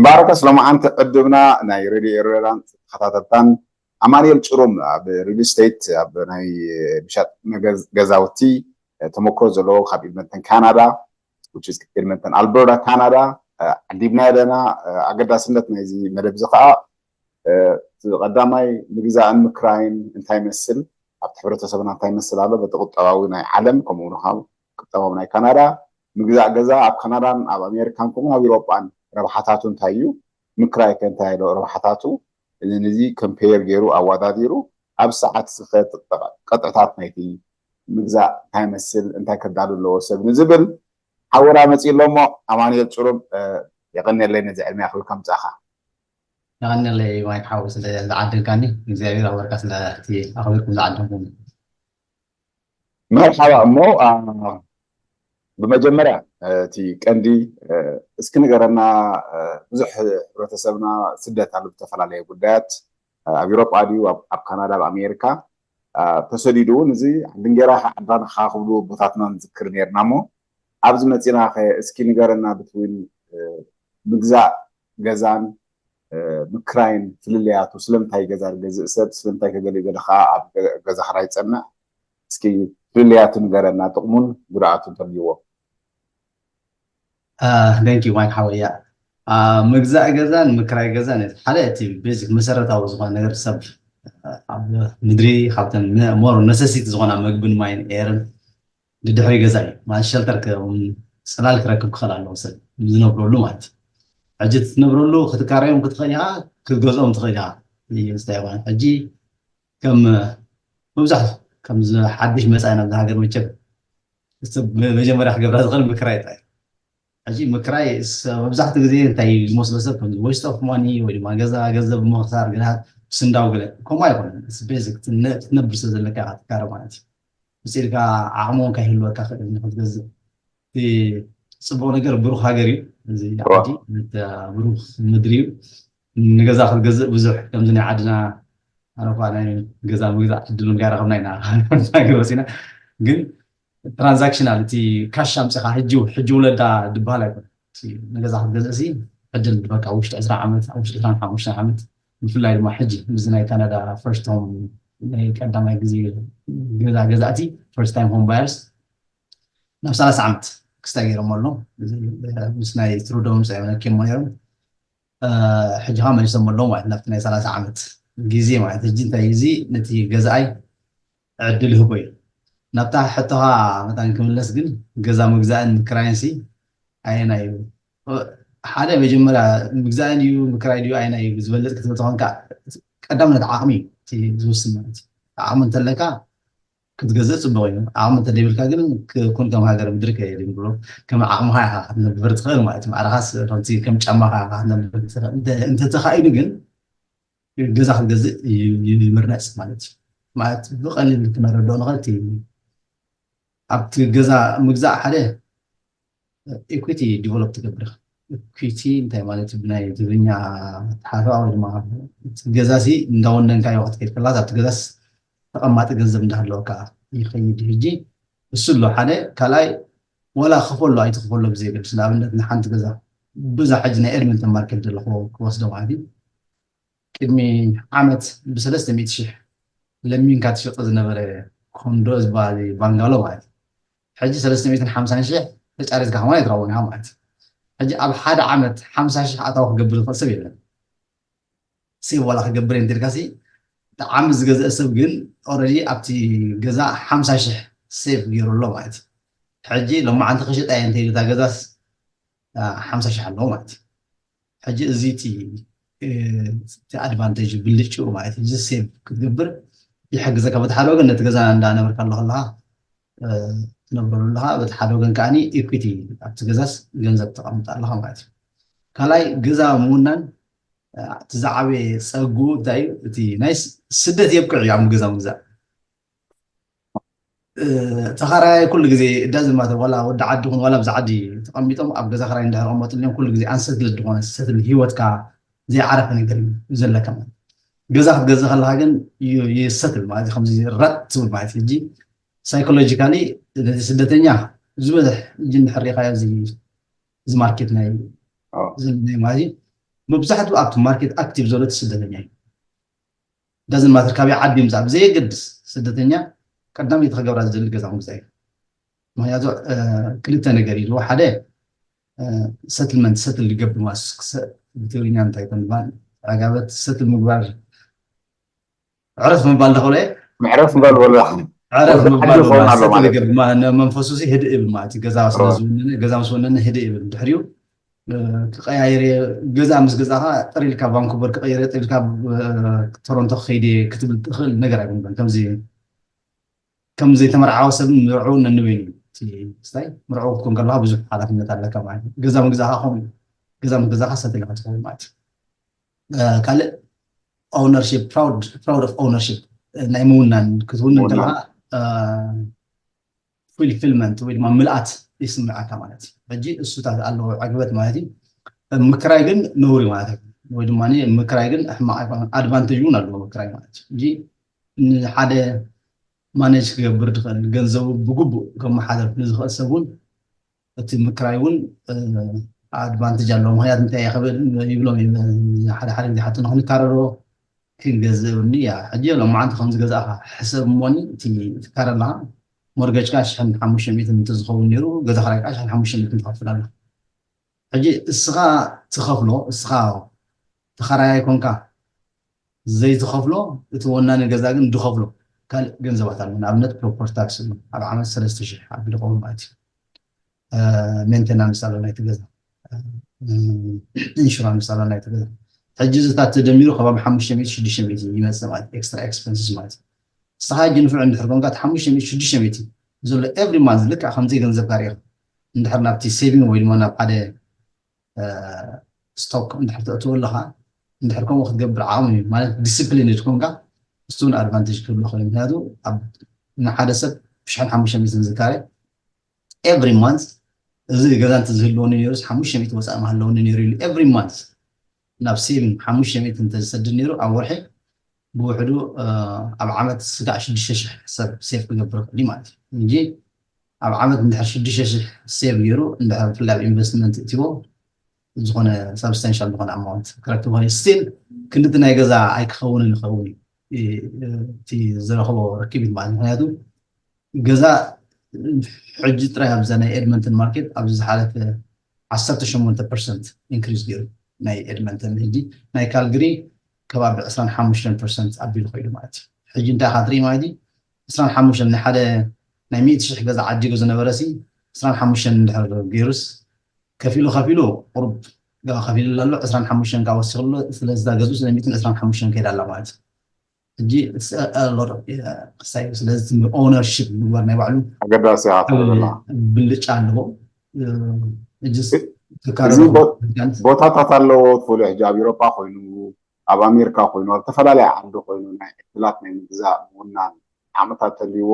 ባረከ ስለማዓንቲ ዕድምና ናይ ሬድዮ ኤረራን ተኸታተልታን ኣማንኤል ጭሩም ኣብ ሪል ስቴት ኣብ ናይ ምሻጥ መገዝ- ገዛውቲ ተመክሮ ዘለዎ ካብ ኤድመንተን ካናዳ which is ኤድመንተን ኣልበርታ ካናዳ ዓዲምና ኣለና። ኣገዳስነት ናይዚ መደብ እዚ ከዓ እቲ ቀዳማይ ምግዛእን ምክራይን እንታይ ይመስል ኣብቲ ሕብረተሰብና እንታይ ይመስል ኣሎ በቲ ቁጠባዊ ናይ ዓለም ከምኡ እውን ከዓ ቁጠባዊ ናይ ካናዳ ምግዛእ ገዛ ኣብ ካናዳን ኣብ ኣሜሪካን ከምኡ ኣብ ኤውሮጳን ረብሓታቱ እንታይ እዩ ምክራይ ከ እንታይ ኣሎ ረብሓታቱ እዚ ነዚ ኮምፔር ገይሩ ኣወዳዲሩ ኣብ ሰዓት እዚ ከ ቅጥዕታት ናይቲ ምግዛእ እንታይ ይመስል እንታይ ከዳሉ ኣለዎ ሰብ ንዝብል ሓውና መፂኡ ኣሎ እሞ ኣማኑኤል ጭሩም የቐንየለይ ነዚ ዕድመ ክብል ከምፃእኻ የቐንየለይ ማይክ ሓው ስለ ዝዓደልካኒ እግዚኣብሔር ኣክበርካ ስለ እቲ ኣኽቢርኩም ዝዓደልኩም መርሓባ እሞ ብመጀመርያ እቲ ቀንዲ እስኪ ንገረና ብዙሕ ሕብረተሰብና ስደት ኣሎ ብዝተፈላለየ ጉዳያት ኣብ ኤውሮጳ ድዩ ኣብ ካናዳ ኣብ ኣሜሪካ ተሰዲዱ እውን እዚ ዓዲ እንጌራ ዓዳንኻ ክብሉ ኣቦታትና ንዝክር ነርና እሞ ኣብዚ መፂና ከ እስኪ ንገረና ብትዊን ምግዛእ ገዛን ምክራይን ፍልልያቱ ስለምንታይ ገዛ ዝገዝእ ሰብ ስለምንታይ ከገሊኡ ገለ ከዓ ኣብ ገዛ ክራይ ዝፀንዕ እስኪ ፍልልያቱ ንገረና ጥቕሙን ጉድኣቱ እንተልይዎ Thank you ማይክ ሓወያ ምግዛእ ገዛን ምክራይ ገዛን ሓደ እቲ ቤዚክ መሰረታዊ ዝኾነ ነገር ሰብ ኣብ ምድሪ ካብተን ሞር ነሰሲቲ ዝኾና መግብን ማይን ኤርን ድድሕሪ ገዛ እዩ ማለት ሸልተር ጽላል ክረክብ ክኽእል ኣለዎ ሰብ ዝነብረሉ ማለት እዩ ሕጂ ትነብረሉ ክትካረዮም ክትኽእል ኢኻ ክትገዝኦም ትኽእል ኢኻ ስታይ ይኾነ ሕጂ ከም መብዛሕቱ ከም ሓድሽ መፃኢ ናብዚ ሃገር መቸም መጀመርያ ክገብራ ዝኽእል ምክራይ ጥራይ ሕጂ ምክራይ መብዛሕትኡ ግዜ እንታይ ዝመስሎ ሰብ ከም waste of money ወይ ድማ ገዛ ገንዘብ ምኽሳር ግና ስንዳው ገለ ከምኡ ኣይኮነን ቤዚክ ክትነብር ስለ ዘለካ ኢኻ ትካረ ማለት እዩ ውፅእ ኢልካ ዓቕሚ እውን ከይህልወካ ክእል ክትገዝእ እቲ ፅቡቅ ነገር ብሩክ ሃገር እዩ እዚ ዓዲ ብሩክ ምድሪ እዩ ንገዛ ክትገዝእ ብዙሕ ከምዚ ናይ ዓድና ኣነኳ ናይ ገዛ ምግዛእ ዕድሉን ጋይረኸብና ኢና ገበፂና ግን ትራንዛክሽናል እቲ ካሽ ኣምፅኻ ሕጂ ሕጂ ውለዳ ድበሃል ኣይኮነ ንገዛ ክትገዝእ ሲ ዕድል በቃ ውሽጢ ዕስራ ዓመት ውሽጢ ዕስራን ሓሙሽተን ዓመት ብፍላይ ድማ ሕጂ ብዚ ናይ ካናዳ ፈርስት ሆም ናይ ቀዳማይ ግዜ ገዛ ገዛእቲ ፈርስት ታይም ሆም ባየርስ ናብ ሰላሳ ዓመት ክስታይ ገይሮም ኣሎ ምስ ናይ ትሩዶ ምምፃእ የመለኪሞ ነይሮም ሕጂ ከዓ መሊሶም ኣለዉ ማለት ናብቲ ናይ ሰላሳ ዓመት ግዜ ማለት ሕጂ እንታይ እዚ ነቲ ገዛኣይ ዕድል ይህቦ እዩ ናብታ ሕቶኻ መታን ክምለስ ግን ገዛ ምግዛእን ክራይንሲ ኣየና እዩ ሓደ መጀመርያ ምግዛእን እዩ ምክራይ ድዩ ኣየና እዩ ዝበለጥ ክትብል ተኾንካ ቀዳምነት ዓቕሚ እዩ ዝውስን ማለት እዩ ዓቕሚ እንተለካ ክትገዝእ ፅቡቅ እዩ ዓቕሚ እንተደይብልካ ግን ክኩን ከም ሃገር ምድሪ ከየድን ብሎ ከም ዓቕምኻ ኢኻ ክትነብር ትኽእል ማለት እዩ ማዕረኻስ ከምቲ ከም ጫማኻ ኢኻ ክትነብር ትኽእል እንተተኻኢሉ ግን ገዛ ክትገዝእ ይምረፅ ማለት እዩ ማለት ብቀሊል ክነረድኦ ንኽእል ኣብቲ ገዛ ምግዛእ ሓደ ኢኩቲ ዲቨሎፕ ትገብር ኢኩቲ እንታይ ማለት ብናይ ትግርኛ ተሓፈ ወይ ድማ ገዛሲ እንዳወነንካዮ ክትከይድ ከላስ ኣብቲ ገዛስ ተቐማጢ ገንዘብ እንዳሃለወካ ይኸይድ ሕጂ እሱ ኣሎ ሓደ ካልኣይ ወላ ክፈሎ ኣይትክፈሎ ብዘይገድስ ንኣብነት ንሓንቲ ገዛ ብዛ ሕጂ ናይ ኤድመንተን ማርኬት ዘለኹ ክወስዶ ማለት እዩ ቅድሚ ዓመት ብሰለስተ ሚእቲ ሽሕ ለሚንካ ትሸጦ ዝነበረ ኮንዶ ዝበሃል ባንጋሎ ማለት እዩ ሕጂ ሰለስተ ሚእትን ሓምሳን ሽሕ ተጫሪትካ ከማን ኣይትረውን ኢኻ ማለት እዩ ሕጂ ኣብ ሓደ ዓመት ሓምሳ ሽሕ ኣታዊ ክገብር ዝኽእል ሰብ የለን ሴቭ ዋላ ክገብር እንትልካ ሲ እቲ ዓመት ዝገዝአ ሰብ ግን ኦረዲ ኣብቲ ገዛ ሓምሳ ሽሕ ሴቭ ገይሩ ኣሎ ማለት እዩ ሕጂ ሎማዓንቲ ክሸጣ እየ እንተኢሉ እታ ገዛስ ሓምሳ ሽሕ ኣለዎ ማለት እዩ ሕጂ እዚ እቲ ኣድቫንቴጅ ብልጭኡ ማለት እዩ ሴቭ ክትገብር ይሕግዘካ በቲ ሓደ ወገን ነቲ ገዛ እንዳነበርካ ኣሎ ከለካ ትነብረሉ ኣለካ በቲ ሓደ ወገን ከዓ ኢኩቲ ኣብቲ ገዛስ ገንዘብ ተቐምጥ ኣለካ ማለት እዩ ካልኣይ ገዛ ምውናን እቲ ዝዓበየ ፀጉ እንታይ እዩ እቲ ናይ ስደት የብቅዕ እዩ ኣብ ገዛ ምግዛእ ተኻራያይ ኩሉ ግዜ እዳዝ ማተር ዋላ ወዲ ዓዲ ኹን ዋላ ብዛ ዓዲ ተቐሚጦም ኣብ ገዛ ክራይ እንድሕር ቀመጡ እዮም ኩሉ ግዜ ኣንሰትልድ ዝኾነ ሰትል ህይወትካ ዘይዓረፈ ነገር እዩ ዘለካ ማለት ገዛ ክትገዝእ ከለካ ግን ይሰትል ማለት ከምዚ ረት ትብል ማለት ሕጂ ሳይኮሎጂካሊ ነቲ ስደተኛ ዝበዝሕ ሕጂ እንድሕር ሪኢካዮ እዚ ማርኬት ናይ ዘለናይ ማለት እዩ መብዛሕትኡ ኣብቲ ማርኬት ኣክቲቭ ዘሎ እቲ ስደተኛ እዩ። ዳዝን ማተር ካበይ ዓዲ ይምፃእ ብዘየገድስ፣ ስደተኛ ቀዳመይቲ ክገብራ ዝደሊ ገዛ ምግዛእ እዩ። ምክንያቱ ክልተ ነገር እዩ። ሓደ ሰትልመንት፣ ሰትል ይገብር ማለት ብትግርኛ እንታይ ከም ዝበሃል፣ ዕጋበት ሰትል ምግባር፣ ዕረፍ ምባል ደኸለ ምዕረፍ ምባል ወላ ዕረፍ ወዲ ምባል ዓዲ ኸውን ኣሎ ሰትል ማለት ይገብር ማ- ነ- መንፈሱ ሲ ህድእ ይብል ማለት እዩ። ገዛ ስለ ዝወነነ፣ ገዛ ምስ ወነነ ህድእ ይብል። ድሕሪኡ እ፣ ክቀያየር እየ፣ ገዛ ምስ ገዛኻ ጥሪልካ ቫንኩቨር ክቀይር እየ፣ ጥሪልካ እ፣ ቶሮንቶ ክኸይድ እየ ክትብል ትኽእል ነገር ኣይኮንካን። ከምዚ ከም ዘይተመርዓወ ሰብ ምርዑ ነንበይኑ እዩ። እቲ ስታይ ምርዑ ክትኮን ከለካ ብዙሕ ሓላፍነት ኣለካ ማለት እዩ። ገዛ ምግዛእካ ከምኡ እዩ። ገዛ ምግዛእካ ሰትል ኢካ ትኸውን ማለት እዩ። እ፣ ካልእ ኦውነርሺፕ፣ ፕራውድ ኦፍ ኦውነርሺፕ፣ ናይ ምውናን ክትውንን ከለካ ፉልፊልመንት ወይ ድማ ምልኣት ይስምዓካ ማለት እዩ። ሕጂ እሱታት ኣለዎ ዕግበት ማለት እዩ። ምክራይ ግን ነውሪ ማለት እዩ። ወይ ድማ ምክራይ ግን ሕማቕ ኣይኮነን፣ ኣድቫንቴጅ እውን ኣለዎ ምክራይ ማለት እዩ። ሕጂ ንሓደ ማኔጅ ክገብር ዝኽእል፣ ገንዘቡ ብግቡእ ከመሓደር ንዝኽእል ሰብ እውን እቲ ምክራይ እውን ኣድቫንቴጅ ኣለዎ። ምክንያቱ እንታይ እየ ክብል ይብሎም እዮም። ሓደ ሓደ ግዜ ሓቲ ንክንካረሮ ክንገዝእ እብኒ እያ። ሕጂ ሎማዓንቲ ከምዚ ገዛእካ ሕሰብ እሞኒ፣ እቲ ትካረ ኣለካ ሞርገጅካ ሽሕን ሓሙሽተ ሚእትን እንተዝኸውን ነይሩ፣ ገዛ ክራይካ ሽሕን ሓሙሽተ ሚእትን ትኸፍል ኣለካ። ሕጂ እስኻ ትኸፍሎ፣ እስኻ ተኸራያይ ኮንካ ዘይትኸፍሎ፣ እቲ ወናኒ ገዛ ግን ድኸፍሎ ካልእ ገንዘባት ኣሎ። ንኣብነት ፕሮፐርቲ ታክስ ኣሎ፣ ኣብ ዓመት ሰለስተ ሽሕ ኣቢሉ ክኸውን ማለት እዩ። ሜንቴናንስ ኣሎ ናይቲ ገዛ፣ ኢንሹራንስ ኣሎ ናይቲ ገዛ። ሕጂ እዚታት ተደሚሩ ከባቢ ሓሙሽተ ሚእቲ ሽዱሽተ ሚእቲ ይመፅእ ማለት ኤክስትራ ኤክስፐንስስ ማለት እዩ። ንስኻ ሕጂ ንፉዕ እንድሕር ኮንካ እቲ ሓሙሽተ ሚእቲ ሽዱሽተ ሚእቲ ዘሎ ኤቭሪ ማንዝ ልክዕ ከምዘይ ገንዘብካ ርኢኻ እንድሕር ናብቲ ሴቪንግ ወይ ድማ ናብ ሓደ ስቶክ እንድሕር ተእትዎ ኣለኻ፣ እንድሕር ከምኡ ክትገብር ዓቕሚ እዩ ማለት ዲስፕሊን ትኮንካ፣ እሱ እውን ኣድቫንቴጅ ክህሉ ይኽእል። ምክንያቱ ኣብ ንሓደ ሰብ ሽሕን ሓሙሽተ ሚእትን ዝካረ ኤቭሪ ማንት፣ እዚ ገዛ እንተዝህልወኒ ነይሩስ ሓሙሽተ ሚእቲ ወፃኢ ምሃለወኒ ነይሩ ኢሉ ኤቭሪ ማንት ናብ ሴቪንግ ሓሙሽተ ሚእቲ እንተዝሰድድ ነይሩ ኣብ ወርሒ ብውሕዱ ኣብ ዓመት ስጋዕ ሽዱሽተ ሽሕ ሰብ ሴቭ ክገብር ይኽእል ማለት እዩ። እንጂ ኣብ ዓመት እንድሕር ሽዱሽተ ሽሕ ሴቭ ገይሩ እንድሕር ብፍላይ ኣብ ኢንቨስትመንት እትዎ ዝኾነ ሳብስታንሻል ዝኾነ ኣማውንት ክረክብ ይኽእል። ስቲል ክንድቲ ናይ ገዛ ኣይክኸውንን ይኸውን እዩ። እቲ ዝረኽቦ ርክቢት ማለት ምክንያቱ ገዛ ሕጂ ጥራይ ኣብዛ ናይ ኤድመንተን ማርኬት ኣብዚ ዝሓለፈ ዓሰርተ ሸሞንተ ፐርሰንት ኢንክሪዝ ገይሩ ናይ ኤድመንተን። ሕጂ ናይ ካልግሪ ከባቢ ዕስራን ሓሙሽተን ፐርሰንት ኣቢሉ ከይዱ ማለት እዩ። ሕጂ እንታይ ኢኻ ትርኢ ማለት እዩ? ዕስራን ሓሙሽተን ናይ ሓደ ናይ ሚእቲ ሽሕ ገዛ ዓዲጉ ዝነበረ ሲ ዕስራን ሓሙሽተን እንድሕር ገይሩስ ከፊሉ ከፊሉ ቁሩብ ገባ ከፊሉ ኣሎ። ዕስራን ሓሙሽተን ካብ ወሲኽሉ ስለዚ እዛ ገዝኡ ስለ ሚእትን ዕስራን ሓሙሽተን ከይዳ ኣላ ማለት እዩ። ሕጂ ክሳይ ስለዚ ኦነርሽፕ ምግባር ናይ ባዕሉ ኣገዳሲ ኢኻ ትብለና። ብልጫ ኣለዎ። እጅስ እዚ ቦታታት ኣለዎ ትፈልዮ። ሕጂ ኣብ ኤሮጳ ኮይኑ ኣብ ኣሜሪካ ኮይኑ ኣብ ዝተፈላለየ ዓዲ ኮይኑ ናይ ዕድላት ናይ ምግዛእ ምውናን ዓቕምታት ተልይዎ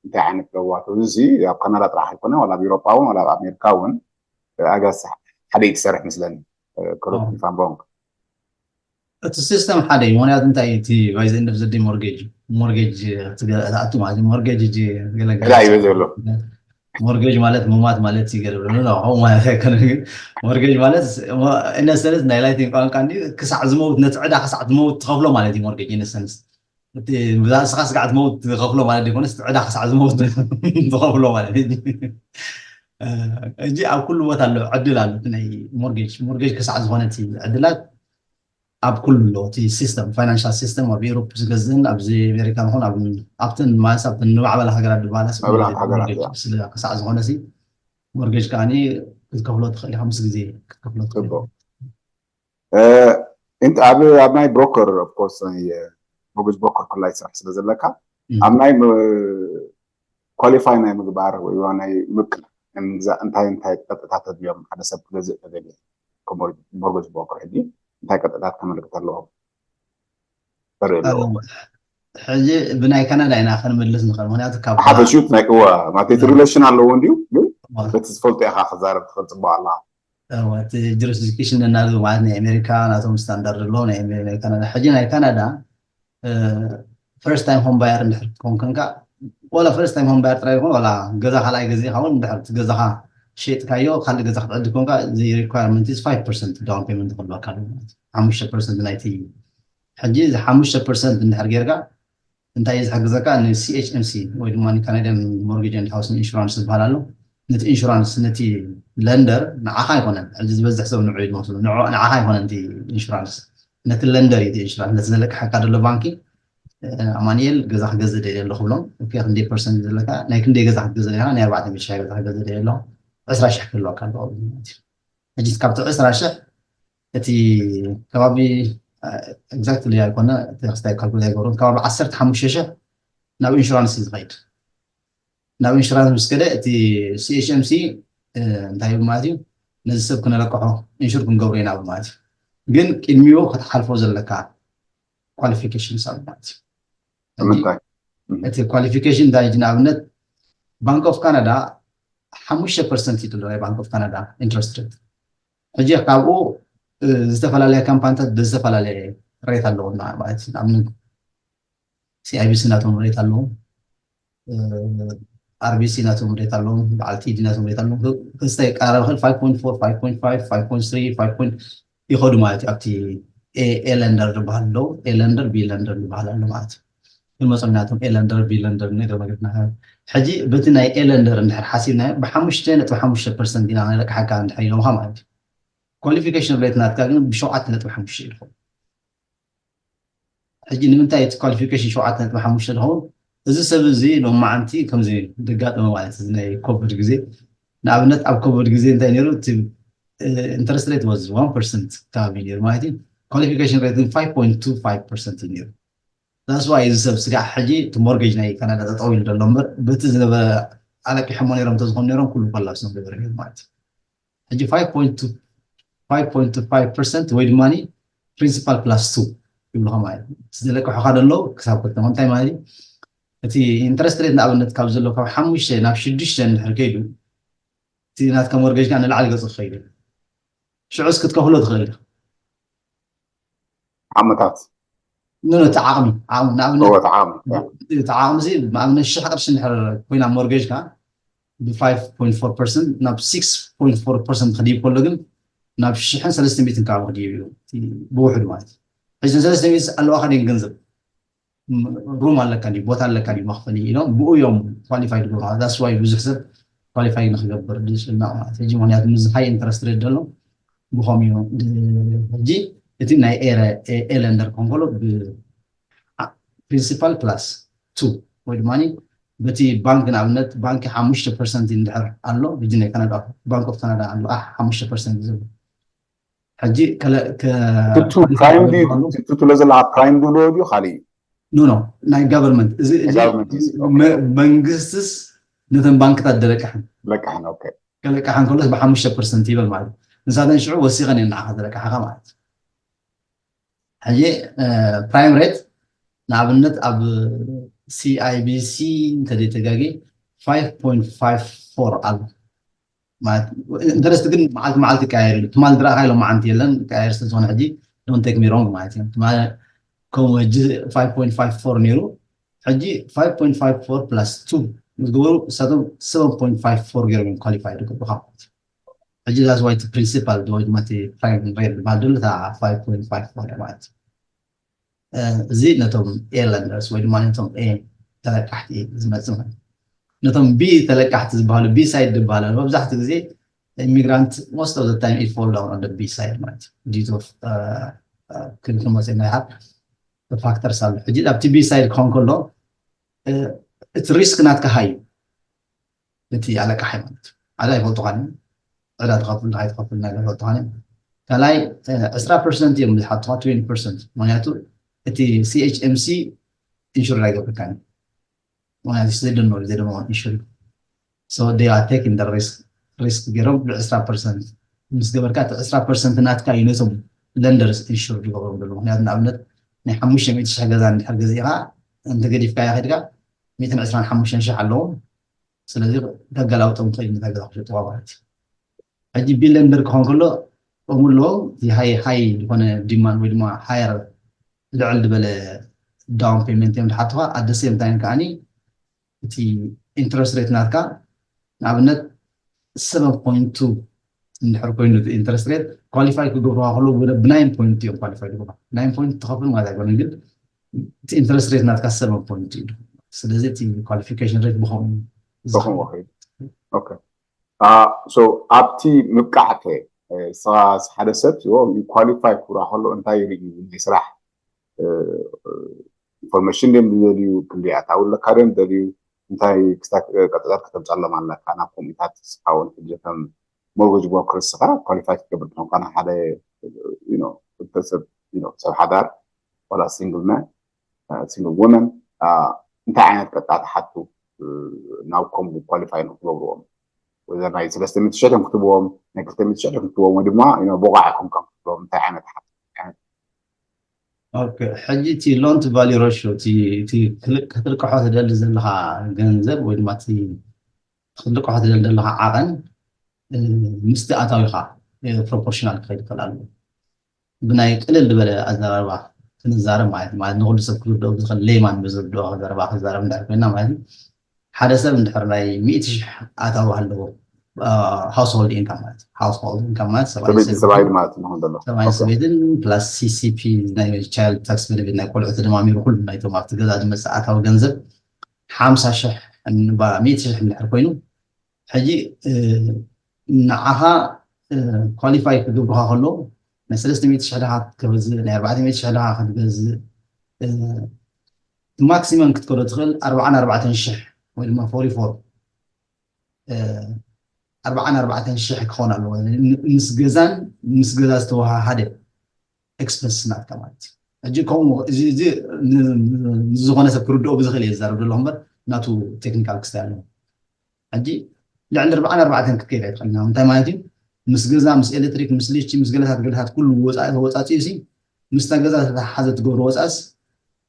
እንታይ ዓይነት ለዋት እዚ ኣብ ካናዳ ጥራሕ ኣይኮነ ዋላ ኣብ ኤሮጳ እውን ዋላ ኣብ ኣሜሪካ እውን ኣጋስ ሓደ እዩ ትሰርሕ ምስለኒ። ክሩት ፋምቦንግ እቲ ሲስተም ሓደ እዩ። ምክንያቱ እንታይ እቲ ባይዘ እንደ ዘዲ ሞርጌጅ ሞርጌጅ ትኣቱ ማለት ሞርጌጅ እጂ ገለገለ ዕዳ እዩ ዘሎ። ሞርጌጅ ማለት ምማት ማለት ይገርብ ነው ማለት ኣይኮነ። ግን ሞርጌጅ ማለት ኢነሰንስ ናይ ላቲን ቋንቋ እንዲ ክሳዕ ዝመውት ነቲ ዕዳ ክሳዕ ዝመውት ትኸፍሎ ማለት እዩ። ሞርጌጅ ኢነሰንስ እቲ ብዛ እስኻ ስጋዕ ትመውት ትኸፍሎ ማለት ይኮነስ እቲ ዕዳ ክሳዕ ዝመውት ትኸፍሎ ማለት እዩ። እጂ ኣብ ኩሉ ቦታ ኣሎ ዕድል ኣሎ። እቲ ናይ ሞርጌጅ ሞርጌጅ ክሳዕ ዝኾነ እቲ ዕድላት ኣብ ኩሉ ኣሎ። እቲ ሲስተም ፋይናንሻል ሲስተም ኣብ ኤሮፕ ዝገዝእን ኣብዚ ኣሜሪካ ይኹን ኣብ ኣብተን ማለት ኣብተን ንማዕበላ ሃገራት ዝበሃላ ማዕበላ ሃገራት፣ ያ። ክሳዕ ዝኾነ ሲ ሞርጌጅ ከዓኒ ክትከፍሎ ትኽእል ኢኻ። ምስ ግዜ ክትከፍሎ ትኽእል ኢኻ። ጽቡቅ። እ፣ እንት ኣብ ኣብ ናይ ብሮከር ኦፍ ኮርስ ናይ ሞርጌጅ ብሮከር ክላይ ስራሕ ስለ ዘለካ እም። ኣብ ናይ ም- ኳሊፋይ ናይ ምግባር ወይ ዋ ናይ ምቅል ናይ ምግዛእ እንታይ እንታይ ቅጥታት ኣድልዮም ሓደ ሰብ ክገዝእ ተደልየ ሞርጌጅ ብሮከር ሕጂ እንታይ ቅጥታት ከመልክት ኣለዎ? ተርኢ ኣለዎ። ሕጂ ብናይ ካናዳ ኢና ክንምልስ ንኽእል። ምክንያቱ ካብ ሓደ ሹት ናይ እዋ ማለት ሪሌሽን ኣለዎ እንዲዩ ግን በቲ ዝፈልጦ ኢኻ ክዛረብ ትኽእል ጽቡቅ ኣላ። እዋ፣ እቲ ጁሪስዲክሽን እናሉ ማለት ናይ ኣሜሪካ ናቶም ስታንዳርድ ኣለዎ ናይ ኣሜ- ናይ ካናዳ። ሕጂ ናይ ካናዳ ፈርስት ታይም ሆም ባየር እንድሕር ክትከውን ኮንካ ዋላ ፈርስት ታይም ሆም ባየር ጥራይ ይኹን ዋላ ገዛ ካልኣይ ገዛ ኢኻ እውን እንድሕር እቲ ገዛኻ ሸጥካዮ ካልእ ገዛ ክትዕድግ ኮንካ the requirement is five percent down payment ክህልወካ ኣለዎ ማለት እዩ። ሓሙሽተ ፐርሰንት ናይቲ ሕጂ እዚ ሓሙሽተ ፐርሰንት እንድሕር ጌርካ እንታይ እዩ ዝሕግዘካ? ን C H M C ወይ ድማ ን Canadian Mortgage and Housing Insurance ዝበሃል ኣሎ። ነቲ ኢንሹራንስ ነቲ ለንደር ንዓኻ ኣይኮነን፣ ሕጂ ዝበዝሕ ሰብ ንዑ እዩ ዝመስሉ፣ ንዑ- ንዓኻ ኣይኮነን እቲ ኢንሹራንስ፣ ነቲ ለንደር እዩ እቲ ኢንሹራንስ። ነቲ ዘለቅሓካ ዘሎ ባንኪ ኣማኒኤል ገዛ ክገዝእ ደልየ ኣለኹ ብሎም። ክንደይ ፐርሰንት ዘለካ? ናይ ክንደይ ገዛ ክትገዝእ ደለካ? ናይ ኣርባዕተ ሚእቲ ሺሕ ገዛ ክገዝእ ደልየ ኣለኹ። ዕስራ ሺሕ ክህልወካ ኣለዎ ማለት እዩ። ሕጂ ካብቲ ዕስራ ሺሕ እቲ ከባቢ exactly ኣይኮነ፣ እቲ ክስታይ ካልኩሌት ኣይገብሮን፣ ከባቢ ዓሰርተ ሓሙሽተ ሺሕ ናብ ኢንሹራንስ እዩ ዝኸይድ። ናብ ኢንሹራንስ ምስ ከደ እቲ C H M C እንታይ ይብል ማለት እዩ? ነዚ ሰብ ክነለቅሖ ኢንሹር ክንገብሮ ኢና ማለት እዩ። ግን ቅድሚኡ ክትሓልፎ ዘለካ ኳሊፊኬሽን ኣሎ ማለት እዩ። ሕጂ እቲ ኳሊፊኬሽን እንታይ እዩ? ንኣብነት ባንክ ኦፍ ካናዳ ሓሙሽተ ፐርሰንት እዩ ዘሎ ናይ ባንክ ኦፍ ካናዳ ኢንትረስት ሬት። ሕጂ ካብኡ ዝተፈላለያ ካምፓኒታት ብዝተፈላለየ ሬት ኣለዎም ማለት እዩ። ንኣብነት C I B C ናቶም ሬት ኣለዎም፣ R B C ናቶም ሬት ኣለዎም፣ በዓል T D ናቶም ሬት ኣለዎም። ክስታይ ቀረብ ክእል five point four five point five five point three five point ይኸዱ ማለት እዩ። ኣብቲ A lender ዝበሃል ኣለዉ፣ A lender፣ B lender ዝበሃል ኣሎ ማለት እዩ። ክንመጾም ናቶም A lender፣ B lender ንገር መግብና ሕጂ በቲ ናይ A lender እንድሕር ሓሲብናዮ ብሓሙሽተ ነጥቢ ሓሙሽተ ፐርሰንት ኢና ንለቅሓካ እንድሕር ኢሎምካ ማለት እዩ። ኳሊፊኬሽን ሬት ናትካ ግን ብሸውዓተ ነጥቢ ሓሙሽተ እዩ ዝኸውን። ሕጂ ንምንታይ እቲ ኳሊፊኬሽን ሸውዓተ ነጥቢ ሓሙሽተ ዝኸውን? እዚ ሰብ እዚ ሎማዓንቲ ከምዚ ደጋጠመ ማለት እዚ ናይ ኮቪድ ግዜ። ንኣብነት ኣብ ኮቪድ ግዜ እንታይ ነይሩ? እቲ ኢንተረስት ሬት ወዝ ዋን ፐርሰንት ከባቢ ነይሩ ማለት እዩ። ኳሊፊኬሽን ሬት ግን five point two five percent እዩ ነይሩ። That's why እዚ ሰብ ስጋዕ ሕጂ እቲ ሞርጌጅ ናይ ካናዳ ጠጠው ኢሉ ዘሎ እምበር በቲ ዝነበረ ኣለቂሖሞ ነይሮም እንተዝኾኑ ነይሮም ኩሉ ኮላፕስ ነበረ ነይሩ ማለት እዩ። ሕጂ five point two five point two five percent ወይ ድማ principal plus two ይብልኻ ማለት እዩ። እቲ ዘለቅሑኻ ደሎ ክሳብ ክልተ እንታይ ማለት እዩ? እቲ ኢንተረስት ሬት ንኣብነት ካብ ዘሎ ካብ ሓሙሽተ ናብ ሽዱሽተ እንድሕር ከይዱ እቲ ናትካ ሞርጌጅካ ንላዕሊ ገጹ ክኸይድ እዩ። ሽዑስ ክትከፍሎ ትኽእል ኢኻ። ዓመታት ኖ እቲ ዓቕሚ ዓቕሚ ንኣብነት እወ ተዓቕሚ እቲ ዓቕሚ እዚ ንኣብነት ሽሕ ቅርሺ እንድሕር ኮይና ሞርጌጅካ ብ five point four percent ናብ six point four percent ክድይብ ከሎ ግን ናብ ሽሕን ሰለስተ ሚእትን ከባቢ ክድይብ እዩ። እቲ ብውሕዱ ማለት እዩ። ሕጂ ሰለስተ ሚእቲ ኣለዋካ ድን ገንዘብ ሩም ኣለካ ድዩ ቦታ ኣለካ ድዩ መኽፈሊ ኢሎም ብኡ እዮም ኳሊፋይ ዝገብሩ። That's why ብዙሕ ሰብ ኳሊፋይ ንክገብር ዝጭነቕ ማለት እዩ። ሕጂ ምክንያቱ ምስ ሃይ ኢንተረስት ሬት ዘሎ ብኸም እዩ። ሕጂ እቲ ናይ A lender ክኾን ከሎ ብ principal plus two ወይ ድማ በቲ ባንክ ንኣብነት ባንክ ሓሙሽተ ፐርሰንት እንድሕር ኣሎ ሕጂ ናይ ካናዳ ባንክ ኦፍ ካናዳ ኣሎ ሓሙሽተ ፐርሰንት ዘሎ ሕጂ ቱ ፕራይም ቱ ለ ዘለካ ፕራይም ድብሎ ድዩ ካሊእ እዩ ኖ ኖ ናይ ጋቨርንመንት እዚ እዚ Government is- መ- መንግስትስ ነተን ባንክታት ደለቅሐን ለቅሐን ኦኬ ከለቅሓን ከሎስ ብሓሙሽተ ፐርሰንት ይበል ማለት እዩ። ንሳተን ሽዑ ወሲኸን እየን ንዓኻ ዘለቅሓኻ ማለት እዩ። ሕጂ ፕራይም ሬት ንኣብነት ኣብ C I B C እንተዘይተጋጊ five point five four ኣሎ ማለት ኢንተረስት ግን መዓልቲ መዓልቲ ይቀያየር እዩ። ትማል ዝረኣኻ ኢሎም መዓንቲ የለን ይቀያየር ስለዝኾነ ሕጂ don't take me wrong ማለት እዮም። ትማል ከምኡ ሕጂ five point five four ነይሩ ሕጂ five point five four plus two ምስ ገበሩ ንሳቶም seven point five four ገይሮም እዮም ኳሊፋይ ዝገብሩኻ ማለት እዩ። ሕጂ that's why እቲ ፕሪንሲፓል ወይ ድማ እቲ ፕራይም ሬት ዝበሃል ዘሎ እታ five point five four ማለት እዩ። እዚ ነቶም A lenders ወይ ድማ ነቶም A ተለቃሕቲ ዝመፅእ ማለት እዩ። ነቶም B ተለቃሕቲ ዝበሃሉ B side ዝበሃሉ መብዛሕትኡ ግዜ ኢሚግራንት most of the time it fall down on the B side ማለት እዩ። Due to ክልተ መፅእ ናይ ሃብ ፋክተርስ ኣሎ። ሕጂ ኣብቲ B side ክኾን ከሎ እቲ ሪስክ ናትካ ሃይ እዩ። እቲ ኣለቃሓይ ማለት እዩ። ሓደ ኣይፈልጡኻን እዮም። ዕዳ ትኸፍል ድኻ ኣይትኸፍል ናይ ኣይፈልጡኻን እዮም። ካልኣይ ዕስራ ፐርሰንት እዮም ዝሓትኻ twenty percent ምክንያቱ እቲ C H M C ኢንሹር ኣይገብርካን እዩ። ምክንያቱ they don't know they don't want insurance so they are taking the risk risk ገይሮም ብዕስራ ፐርሰንት ምስ ገበርካ እቲ ዕስራ ፐርሰንት ናትካ እዩ ነቶም ለንደርስ ኢንሹር ዝገብሮም ዘሎ ምክንያቱ ንኣብነት ናይ ሓሙሽተ ሚእቲ ሽሕ ገዛ እንድሕር ገዚእኻ እንተገዲፍካዮ ከድካ ሚእትን ዕስራን ሓሙሽተን ሽሕ ኣለዎም ስለዚ ከገላብጦም ትኽእል ነታ ገዛ ክሸጥዋ ማለት እዩ ሕጂ ቢለንደር ክኾን ከሎ እሙ ኣለዎም እቲ ሃይ ሃይ ዝኾነ ዲማንድ ወይ ድማ ሃየር ልዕል ዝበለ down payment እዮም ዝሓትኻ at the same time ከዓኒ እቲ interest rate ናትካ ንኣብነት seven point two እንድሕር ኮይኑ፣ ኢንተረስት ሬት ኳሊፋይ ክገብሩካ ከለዉ ብ ናይን ፖይንት እዮም ኳሊፋይ ዝገብሩ። ናይን ፖይንት ትኸፍል ማለት ኣይኮነን፣ ግን እቲ ኢንተረስት ሬት ናትካ ሰቨን ፖይንት እዩ። ስለዚ እቲ ኳሊፊኬሽን ሬት ብኸምኡ እዩ። ብኸምኡ ከይዱ። ኦኬ። ሶ ኣብቲ ምብቃዕከ ሓደ ሰብ ኳሊፋይ ክብራ ከሎ እንታይ ይርኢ? ናይ ስራሕ ኢንፎርሜሽን ድም ዝደልዩ፣ ክንደይ ኣታዊ ኣለካ ድም ዝደልዩ፣ እንታይ ቀጥታት ከተምፃሎም ኣለካ ናብ ኮሚታት ስሓውን ሕጂ ከም ሞርጌጅ ብሮከር ስኻ ኳሊፋይ ክትገብር ትኾንካ ንሓደ ሰብ ሰብ ሓዳር ዋላ ሲንግል መን ሲንግል ወመን እንታይ ዓይነት ቀጥታ ትሓቱ ናብ ከምኡ ኳሊፋይ ንክትገብርዎም ወዘር ናይ ሰለስተ ሚእቲ ሽሕ ክትብዎም ናይ ክልተ ሚእቲ ሽሕ ክትብዎም ወይ ድማ ብቑዕ ኮንካ ክትብዎም እንታይ ዓይነት ሓ- ኦኬ፣ ሕጂ እቲ ሎን ቱ ቫልዩ ሬሽዮ እቲ እቲ ክል- ክትልቅሖ ትደሊ ዘለካ ገንዘብ ወይ ድማ እቲ ክትልቅሖ ትደሊ ዘለካ ዓቐን እ፣ ምስቲ ኣታዊካ ፕሮፖርሽናል ክኸይድ ይኽእል ኣሎ። ብናይ ቅልል ዝበለ ኣዘራርባ ክንዛረብ ማለት ማለት ንኩሉ ሰብ ክርድኦ ብዝኽእል ሌማን ብዝርድኦ ኣዘራርባ ክዛረብ እንድሕር ኮይና ማለት እዩ። ሓደ ሰብ እንድሕር ናይ ሚእቲ ሽሕ ኣታዊ ኣለዎ ሃውስሆልድ ኢንካም ማለት ሃውስሆልድ ኢንካም ማለት ሰብኣይ ሰበይቲ ሰበይቲ ሰብኣይ ማለት ንኹን ዘሎ ሰብኣይን ሰበይትን ፕላስ ሲሲፒ ናይ ቻይልድ ታክስ ቤኔፊት ናይ ቆልዑ ተደማሚሩ ኩሉ ናይቶም ኣብቲ ገዛ ዝመፅእ ኣታዊ ገንዘብ ሓምሳ ሽሕ ሚእቲ ሽሕ እንድሕር ኮይኑ ሕጂ ንዓኻ ኳሊፋይ ክገብሩካ ከለዉ ናይ ሰለስተ ሚእቲ ሽሕ ድኻ ክትገዝእ ናይ ኣርባዕተ ሚእቲ ሽሕ ድኻ ክትገዝእ ማክሲመም ክትከዶ ትኽእል ኣርባዓን ኣርባዕተን ሽሕ ወይ ድማ ፎርቲ ፎር ኣርባዓን ኣርባዕተን ሽሕ ክኸውን ኣለዎ። ምስ ገዛን ምስ ገዛ ዝተወሃሃደ ኤክስፐንስ ናትካ ማለት እዩ። ሕጂ ከምኡ እዚ እዚ ንዝኾነ ሰብ ክርድኦ ብዝኽእል እየ ዝዛረብ ዘለኹ እምበር ናቱ ቴክኒካል ክስታይ ኣለዎ። ሕጂ ልዕሊ ኣርባዓን ኣርባዕተን ክትከይድ ኣይትኽእል ኢና። እንታይ ማለት እዩ? ምስ ገዛ ምስ ኤሌክትሪክ ምስ ሊቺ ምስ ገለታት ገለታት ኩሉ ወፃኢ ተወፃፂኡ ሲ ምስታ ገዛ ዝተተሓሓዘ ትገብሮ ወፃእስ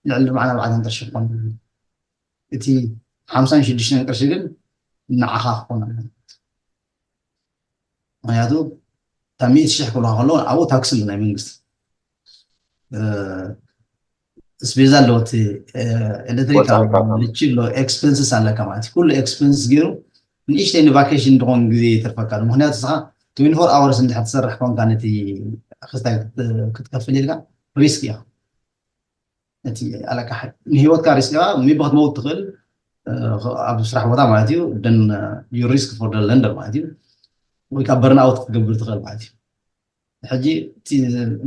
ልዕሊ ኣርባዓን ኣርባዕተን ቅርሺ ክኾን እቲ ሓምሳን ሽዱሽተን ቅርሺ ግን ንዓኻ ክኾን ኣለዎ። ምክንያቱ እታ ሚእቲ ሽሕ ክብልካ ከለዉ ኣብኡ ታክሲ ኣሎ ናይ መንግስቲ ስቤዛ ኣለዎ እቲ ኤሌክትሪክ ኣሎ ልቺ ኣሎ ኤክስፐንስስ ኣለካ ማለት እዩ። ኩሉ ኤክስፐንስስ ገይሩ ንእሽተይ ንቫኬሽን ድኾን ግዜ ይተርፈካ ኣሎ። ምክንያቱ ስኻ ትዌንቲ ፎር ኣወርስ እንድሕር ትሰርሕ ኮንካ ነቲ ክስታይ ክትከፍል ኢልካ ሪስክ እያ እቲ ኣለካ ንሂወትካ ሪስክ እያ ሜቢ ክትመውት ትኽእል ኣብ ስራሕ ቦታ ማለት እዩ። ዩ ሪስክ ፎር ለንደር ማለት እዩ። ወይ ካብ በርንኣውት ክትገብር ትኽእል ማለት እዩ። ሕጂ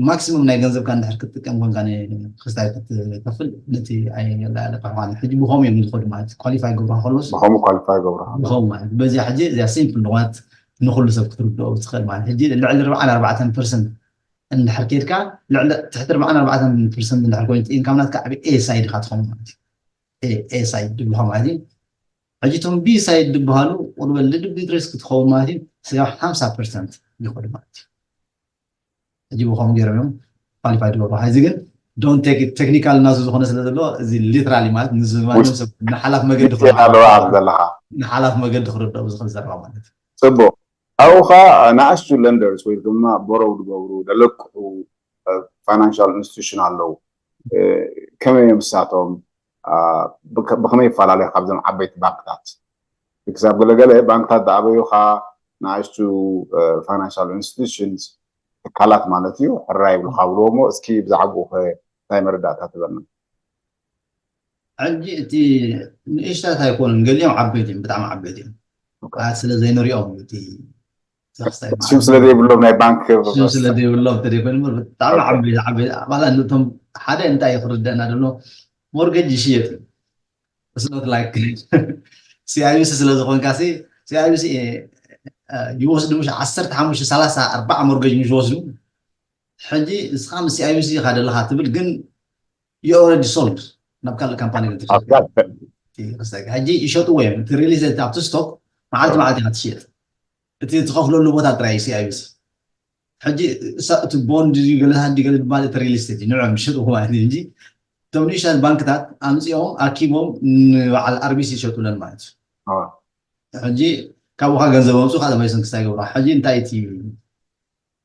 ማክሲሙም ናይ ገንዘብካ እንድሕር ክትጥቀም ኮንካ ክስታይ ክትከፍል ነቲ ኣይለካ ሕጂ ብኸም እዮም ዝኸዱ ማለት ኳሊፋይ ገብሩ ከሎስ ብኸምኡ ኳሊፋይ ገብሩ ብኸም ማለት በዚያ ሕጂ እዚያ ሲምፕል ዝኾነት ንኩሉ ሰብ ክትርድኦ ትኽእል ማለት ሕጂ ልዕሊ ኣርባዓን ኣርባዕተን ፐርሰንት እንድሕር ኬድካ ልዕሊ ትሕቲ ኣርባዓን ኣርባዕተን ፐርሰንት እንድሕር ኮይኑ ኢንካም ናትካ ኣብ ኤ ሳይድ ኢኻ ትኸውን ማለት እዩ። ኤ ሳይድ ድብልኻ ማለት እዩ። ሕጂ እቶም ቢ ሳይድ ዝበሃሉ ቁርበ ልድቢት ሪስክ ትኸውን ማለት እዩ። ስጋብ ሓምሳ ፐርሰንት ይኸዱ ማለት እዩ። ሕጂ ብኸም ገይሮም እዮም ኳሊፋይ ድገብሩ። ሕዚ ግን ዶን ቴክ ቴክኒካል እናሱ ዝኾነ ስለ ዘለዎ እዚ ሊትራሊ ማለት ንዝማንም ሰብ ንሓላፍ መገዲ ኣለዋ ዘለካ ንሓላፍ መገዲ ክርድኦ ብዝኽእል ዘረባ ማለት እዩ። ፅቡቅ ኣብኡ ከዓ ንኣሽቱ ለንደርስ ወይ ድማ ቦሮው ዝገብሩ ዘለቅሑ ፋይናንሻል ኢንስቲቱሽን ኣለዉ። ከመይ እዮም ንሳቶም ብከመይ ይፈላለዩ ካብዞም ዓበይቲ ባንክታት? ክሳብ ገለገለ ባንክታት ዝኣበዩካ ንኣሽቱ ፋይናንሻል ኢንስቲቱሽንስ ትካላት ማለት እዩ ሕራ ይብሉካ ብልዎ እሞ እስኪ ብዛዕባኡ እንታይ መረዳእታ ትበና? ሕጂ እቲ ንእሽታት ኣይኮኑን ገሊኦም ዓበይቲ እዮም ብጣዕሚ ዓበይቲ እዮም ስለ ዘይንሪኦም እዩ እቲ ስም ስለ ዘይብሎም ናይ ባንክ ስም ስለ ዘይብሎም ተደይኮኑ ብጣዕሚ ዓበይቲ ዓበይቲ ኣባላት ነቶም ሓደ እንታይ ክርደአና ደሎ ሞርገጅ ይሽየጥ እዩ ስኖት ላይክ ሲኣይቢሲ ስለ ዝኾንካ ሲኣይቢሲ ይወስዱ ምሽ ዓሰርተ ሓሙሽተ ሰላሳ ኣርባዓ ሞርገጅ ምሽ ይወስዱ ሕጂ ንስኻ ምስ ሲኣይቢሲ ኢኻ ደለኻ ትብል ግን you already sold ናብ ካልእ ካምፓኒ ሕጂ ይሸጥዎ እዮም እቲ ሪል ስቴት ኣብቲ ስቶክ መዓልቲ መዓልቲ ኢኻ ትሽየጥ እቲ ትኸፍለሉ ቦታ ጥራይ ሲኣይቢሲ ሕጂ እቲ ቦንድ ገለ ሃዲ ገለ ድማ እቲ ሪል ስቴት ንዕም ይሸጥዎ ማለት እዩ እንጂ እቶም ንእሽታት ባንክታት ኣምፂኦም ኣኪቦም ንበዓል ኣርቢሲ ይሸጡለን ማለት እዩ ሕጂ ካብኡካ ገንዘብ ኣምፁ ከዓ ተመሊሶም ክስታይ ገብሩ ሕጂ እንታይ እቲ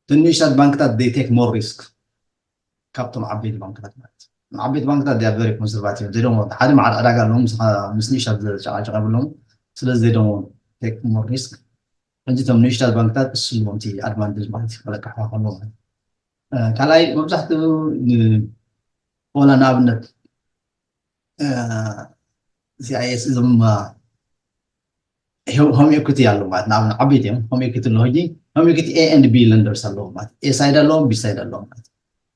ትንሽታት ባንክታት they take more risk ካብቶም ዓበይቲ ባንክታት ማለት ዓበይቲ ባንክታት they are very conservative they don't ሓደ መዓል ዕዳጋ ኣለዎም ምስ ንእሽታት ዘጨቃጨቀ ብሎም ስለዚ they don't take more risk ሕጂ እቶም ንእሽታት ባንክታት እሱ ኣለዎም እቲ ኣድቫንቴጅ ማለት እዩ፣ ከለቃሕዋ ከለዎ ማለት እዩ። ካልኣይ መብዛሕትኡ ወላ ንኣብነት ሲኣይኤስ እዞም ሆም ኤኩቲ ኣለዎ ማለት ንኣብነት ዓበይቲ እዮም። ሆም ኤኩቲ ኣሎ ሕጂ ሆም ኤኩቲ ኤ ኤንድ ቢ ለንደርስ ኣለዎ ማለት ኤ ሳይድ ኣለዎም ቢ ሳይድ ኣለዎም ማለት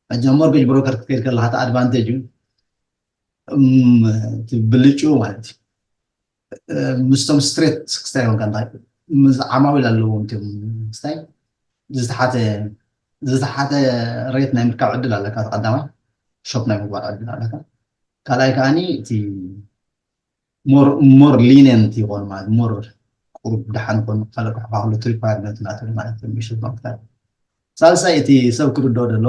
ሕጂ ሞርጌጅ ብሮከር ክትከይድ ከለካ እቲ ኣድቫንቴጅ እዩ። ብልጭኡ ማለት እዩ ምስቶም ስትሬት ክስታይ ኮንካ እንታይ ምስ ዓማዊል ኣለዎም እዮም ክስታይ ዝተሓተ ዝተሓተ ሬት ናይ ምርካብ ዕድል ኣለካ። ቀዳማይ ሾፕ ናይ ምግባር ዕድል ኣለካ። ካልኣይ ከዓኒ እቲ ሞር ሊኒየንት ይኾኑ ማለት ሞር ቁሩብ ደሓን ኮኑ ካልእ ክሕባክሉ ሪኳርመንት ናቶም ማለት እዮም ምሽት ባንክታት። ሳልሳይ እቲ ሰብ ክርድኦ ደሎ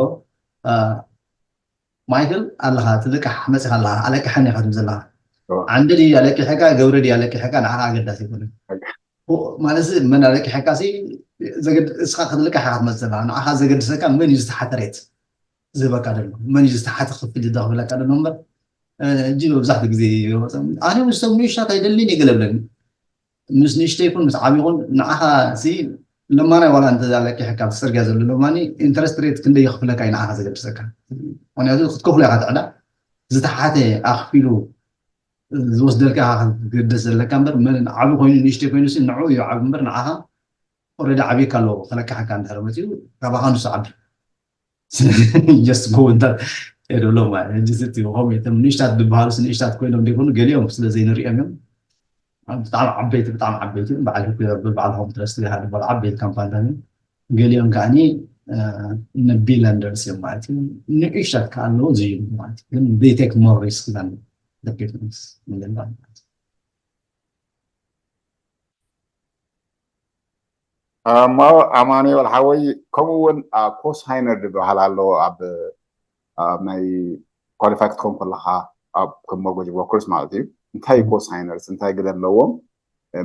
ማይክል ኣለኻ ትልቃሕ መፅኻ ኣለኻ ኣለቅሐኒ ኢኻ ትብል ዘለኻ ዓንዲ ድዩ ኣለቂሐካ ገብረ ድዩ ኣለቂሐካ ንዓኻ ኣገዳሲ ይኮነ ማለት መን ኣለቂሐካ እስኻ ክትልቃሕ ኢኻ ትመፅእ ዘለኻ ንዓኻ ዘገድሰካ መን እዩ ዝተሓተ ሬት ዝህበካ ደሎ መን እዩ ዝተሓተ ክፍል ዝዳ ክብለካ ደሎ እምበር እጂ መብዛሕትኡ ግዜ ኣነ ምስቶም ንእሽታት ኣይደልን ይገለብለኒ ምስ ንእሽተይ ይኹን ምስ ዓብ ይኹን ንዓኻ ሲ ለማናይ ዋላ እንተ ለቂሕካ ኣብ ጽርግያ ዘሎ ለማኒ ኢንተረስት ሬት ክንደይ ይኽፍለካ እዩ ንዓኻ ዘገድሰካ ምክንያቱ ክትከፍሎ ኢኻ ትዕዳ ዝተሓተ ኣኽፊሉ ዝወስደልካ ኢኻ ክትገደስ ዘለካ እምበር መን ዓብ ኮይኑ ንእሽተይ ኮይኑ ሲ ንዑ እዩ ዓብ እምበር ንዓኻ ኦረዲ ዓብካ ኣለዎ ከለቃሕካ እንድሕር መፅኡ ካባኻ ንሱ ዓቢ just go with that የብሎም ማለት ሕጂ እቲ ሆም እቶም ንእሽታት ዝበሃሉ ንእሽታት ኮይኖም ዘይኮኑ ገሊኦም ስለ ዘይንሪኦም እዮም ብጣዕሚ ዓበይቲ ብጣዕሚ ዓበይቲ በዓል ሂኩ ይረብል በዓል ሆም ትረስት ይሃ ዝበሉ ዓበይቲ ካምፓኒታት እዮም ገሊኦም ከዓኒ ንቢለንደርስ እዮም ማለት እዩ ንእሽታት ከኣለዎ ዝይሉ ማለት እዩ ግን they take more risk than the big ones ማለት እሞ ኣማኑኤል ሓወይ ከምኡ እውን ኮሳይነር ዝበሃል ኣሎ ኣብ ኣብ ናይ ኳሊፋይ ክትኮን ከለካ ኣብ ከም ሞርጌጅ ብሮከርስ ማለት እዩ እንታይ ኮሳይነርስ እንታይ ግደ ኣለዎም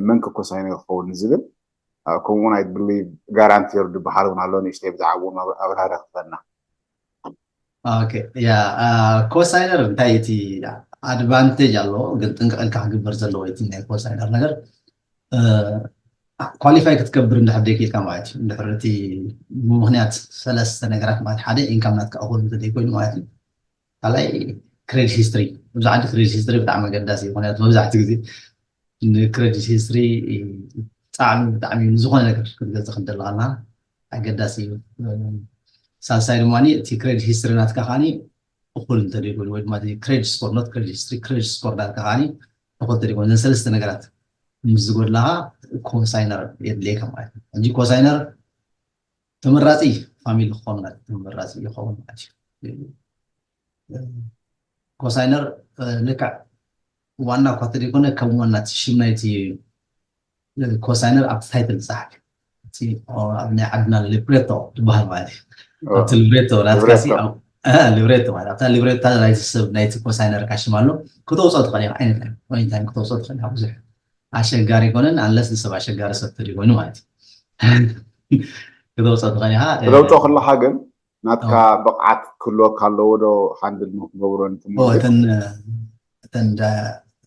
መን ኮሳይነር ክኸውን ዝብል ከምኡውን ኣይ ብሊቭ ጋራንቲር ዝበሃል እውን ኣሎ ንእሽተይ ብዛዕባ እውን ኣብራህረ ክፈና ያ ኮሳይነር እንታይ እቲ ኣድቫንቴጅ ኣለዎ ግን ጥንቅቕ ኢልካ ክግበር ዘለዎ እቲ ናይ ኮሳይነር ነገር ኳሊፋይ ክትገብር እንድሕር ደይክኢልካ ማለት እዩ እንድሕር እቲ ምክንያት ሰለስተ ነገራት ማለት ሓደ ኢንካም ናትካ እኹል እንተዘይኮይኑ ማለት እዩ ካልኣይ ክሬዲት ሂስትሪ ኣብዚ ዓዲ ክሬዲት ሂስትሪ ብጣዕሚ ኣገዳሲ እዩ ምክንያቱ መብዛሕትኡ ግዜ ንክሬዲት ሂስትሪ ብጣዕሚ ብጣዕሚ ንዝኾነ ነገር ክትገዝእ ክንደለካ ኣለካ ኣገዳሲ እዩ ሳልሳይ ድማ እቲ ክሬዲት ሂስትሪ ናትካ ከዓኒ እኩል እንተደይኮይኑ ወይ ድማ ክሬዲት ስኮር ኖት ክሬዲት ሂስትሪ ክሬዲት ስኮር ናትካ ከዓኒ እኩል እንተደይኮይኑ እዘን ሰለስተ ነገራት ምስ ዝጎድላካ ኮሳይነር የድልየካ ማለት እዩ ሕጂ ኮሳይነር ተመራፂ ፋሚሊ ክኾን ተመራፂ ይኸውን ማለት እዩ ኮሳይነር ልክዕ ዋና እኳ ተደይኮነ ከም ዋና ሽም ናይቲ ኮሳይነር ኣብቲ ታይትል ዝፀሓፍ ኣብ ናይ ዓድና ሊብሬቶ ዝበሃል ማለት እዩ ኣብቲ ሊብሬቶ ናትካሲ ሊብሬቶ ማለት ኣብታ ሊብሬታ ናይቲ ሰብ ናይቲ ኮሳይነር ካሽም ኣሎ ክተውፅኦ ትኽእል ኢኻ ዓይነት ናይ ኮይንታይም ክተውፅኦ ትኽእል ኢኻ ብዙሕ ኣሸጋሪ ይኮነን ኣለስ ሰብ ኣሸጋሪ ሰብ ተደይኮይኑ ማለት እዩ ክተውፅኦ ትኽእል ኢኻ ክተውፅኦ ከለካ ግን ናትካ ብቕዓት ክህልወካ ኣለዎ ዶ ሃንድል ንክገብሮ እተን እተን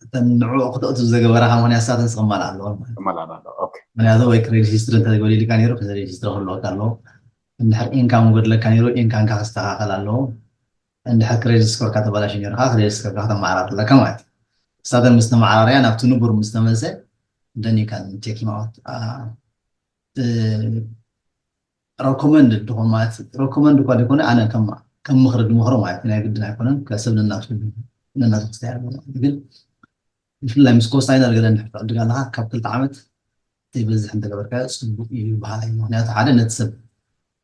እተን ንዕኡ ክተእቱ ዘገበራካ ምክንያት ሳተን ክማልኣ ኣለዎ ክመላላ ኣሎ ኦኬ ምክንያቱ ወይ ክሬዲት ሂስትሪ እንተጎዲልካ ነይሩ ክሬዲት ሂስትሪ ክህልወካ ኣለዎ እንድሕር ኢንካም ጎድለካ ነይሩ ኢንካምካ ክስተካከል ኣለዎ እንድሕር ክሬዲት ስኮርካ ተበላሽ ነይሩካ ክሬዲት ስኮርካ ከተመዓራር ኣለካ ማለት እዩ ሳተን ምስ ተመዓራርያ ናብቲ ንቡር ምስ ተመልሰ ደኒካን ቴኪማወት ረኮመንድ ድኾን ማለት ረኮመንድ እኳ ደይኮነ ኣነ ከም ከም ምኽሪ ድምኽሮ ማለት ናይ ግድን ኣይኮነን ከስብ ነናቱ ነናቱ ክስተይ ኣለዎ ግን ብፍላይ ምስ ኮስታይነር ገለ እንድሕር ትዕድግ ኣለካ ካብ ክልተ ዓመት ዘይበዝሕ እንተገበርካዮ ፅቡቅ እዩ ይበሃል እዩ ምክንያቱ ሓደ ነቲ ሰብ